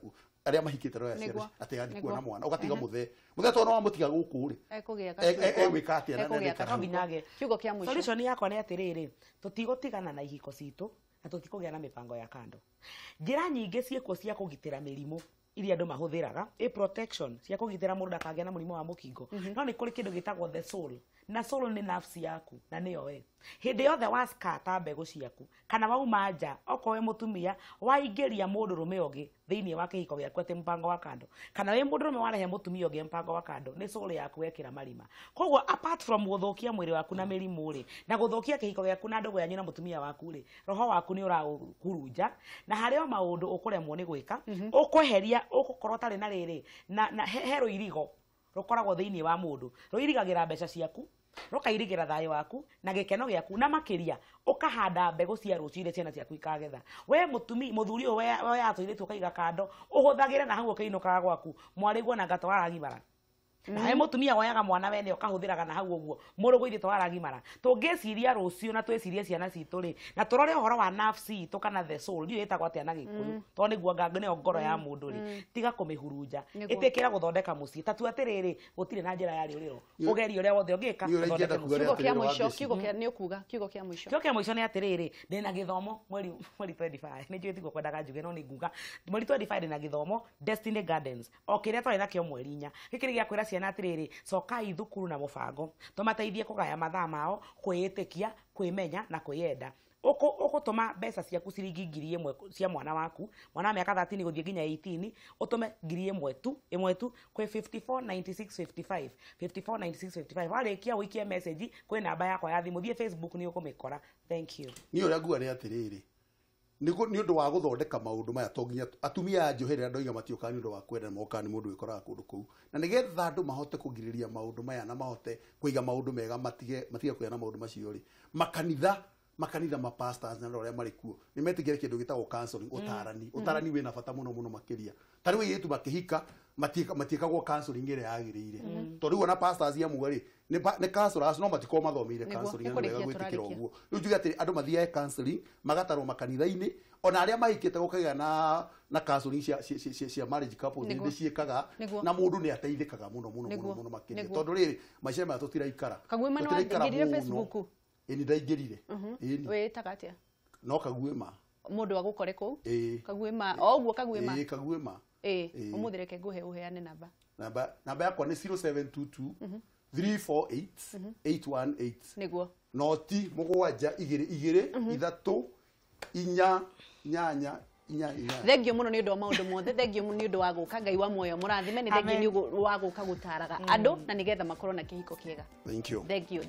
arĩa mahikĩte rũraya ciana Nĩguo. atĩ athiĩ Nĩguo. kuona mwana ũgatiga mũthee mũthee tondũ no wamũtiga gũkũ rĩ Ekũgĩa egwĩka atĩa na Ekũgĩa nĩ No nginya agĩe. Kiugo kĩa mũico. Solution yakwa nĩ atĩrĩrĩ tũtigũtigana na ihiko citũ na tũtikũgĩa na mĩbango ya kando njĩra nyingĩ ciĩkuo cia kũgitĩra mĩrimũ iria andũ mahũthĩraga ĩ protection cia kũgitĩra mũndũ ndakagĩa na mũrimũ wa mũkingo no nĩ kũrĩ kĩndũ gĩtagwo the soul na soul nĩ nafsi yaku na nĩyo we hĩndĩ yothe waskata mbegũ ciaku kana wauma nja okorwo wĩ mũtumia waingĩria mũndũrũme ũngĩ thĩinĩ wa kĩhiko gĩaku atĩ mpango wa kando kana wĩ mũndũrũme warehe mũtumia ũngĩ mpango wa kando nĩ soul yaku wekĩra marima koguo apart from gũthũkia mwĩrĩ waku na mĩrimũ rĩ na gũthũkia kĩhiko gĩaku na ndũgũ yanyu na mũtumia waku rĩ roho waku nĩ ũrahurunja na harĩ o maũndũ ũkũremwo nĩ gwĩka ũkweheria ũgũkorwo ũtarĩ na rĩrĩ na he rũirigo rũkoragwo thĩinĩ wa mũndũ rũirigagĩra mbeca ciaku rũkairigĩra thayũ waku na gĩkeno gĩaku na makĩria ũkahanda mbegũ cia rũciũ iria ciana ciaku ikagetha we mũtumi mũthuri ũyũ woyaga tũirĩtu ũkaiga kando ũhũthagĩre na hau ũkĩinũkaga gwaku mwarĩguo na ngato waragimara Nawe mũtumia woyaga mwana wene ũkahũthĩraga na hau ũguo mũrũgũ ithe twaragimara tũngĩciria rũciũ na twĩcirie ciana citũ rĩ na tũrore ũhoro wa nafsi itũ kana the soul ndiũĩ ĩtagwo atĩa na Gĩkũyũ tondũ nĩguo nganga nĩyo ngoro ya mũndũ rĩ tiga kũmĩhurunja ĩtĩkĩra gũthondeka mũciĩ ta tua atĩrĩrĩ gũtirĩ na njĩra ya rĩũrĩro ũgerie ũrĩa wothe ũngĩka ũthondeke mũciĩ. Kiugo kĩa mũico, kiugo kĩa nĩ ũkuga kiugo kĩa mũico. Kiugo kĩa mũico nĩ atĩrĩrĩ ndĩna gĩthomo mweri 25 nĩ njũĩ tiguo kwendaga njuge no nĩ nguga mweri 25 ndĩna gĩthomo Destiny Gardens o kĩrĩa twarĩ nakĩo mweri 4 gĩkĩ nĩ gĩa kwĩra ciana atĩrĩrĩ cokai thukuru na mũbango tũmateithie kũgaya mathaa mao kwĩĩtĩkia kwĩmenya na kwĩyenda. Ũgũtũma mbeca ciaku ciringi 1,000 cia mwana waku mwana wa mĩaka 13 gũthiĩ nginya 18 ũtũme 1,000 tu ĩmwe tu kwĩ 549655 549655 warĩkia ũikie message kwĩ namba yakwa ya thimũ thiĩ Facebook nĩ ũkũmĩkora. Thank you. Niĩ ũrĩa nguga nĩ atĩrĩrĩ nĩ ũndũ wa gũthondeka maũndũ maya to nginya atumia a njohera ndoiga matiũkaga nĩ ũndũ wa kwenda mokaga nĩ mũndũ wĩkoraga kũndũ kũu na nĩgetha andũ mahote kũgirĩrĩria maũndũ maya na mahote kũiga maũndũ mega matige kũgĩa na maũndũ macio rĩ makanitha ma pastors na andũ arĩa marĩ kuo nĩ metigĩre kĩndũ gĩtagwo counseling ũtarani wĩna bata mũno mũno makĩria ta rĩu airĩtu makĩhika matiĩkagwo counseling ĩrĩa yagĩrĩire tondũ rĩu ona pastors amwe rĩ nĩ counselors no matikorwo mathomeire counseling na wega gwĩtĩkĩra ũguo rĩu njuge atĩrĩ andũ mathiage counseling magatarwo makanitha-inĩ ona arĩa mahikĩte gũkagĩa na counseling cia marriage couples nĩ ciĩkaga na mũndũ nĩ ateithĩkaga mũno mũno mũno mũno makĩria tondũ rĩrĩ maica maya tũtiraikara. Kaguĩma nĩ waingĩrire Facebook? Ĩni ndaingĩrire. Wĩĩtaga atĩa? No Kaguĩma. Mũndũ agũkore kũu? Kaguĩma o ũguo Kaguĩma? Ĩĩ Kaguĩma. Ĩĩ ũmũthĩ reke ngũhe ũheane namba. Namba yakwa nĩ 0722 348 818. Nĩguo. Noti 7 2 2 3 4 8 8. Thengio mũno nĩ ũndũ wa maũndũ mothe, thengio nĩ ũndũ wa gũka Ngai wa muoyo mũrathime, nĩ thengio nĩ ũndũ wa gũka gũtaraga andũ na nĩgetha makorwo na kĩhiko kĩega. Thank you. Thank you.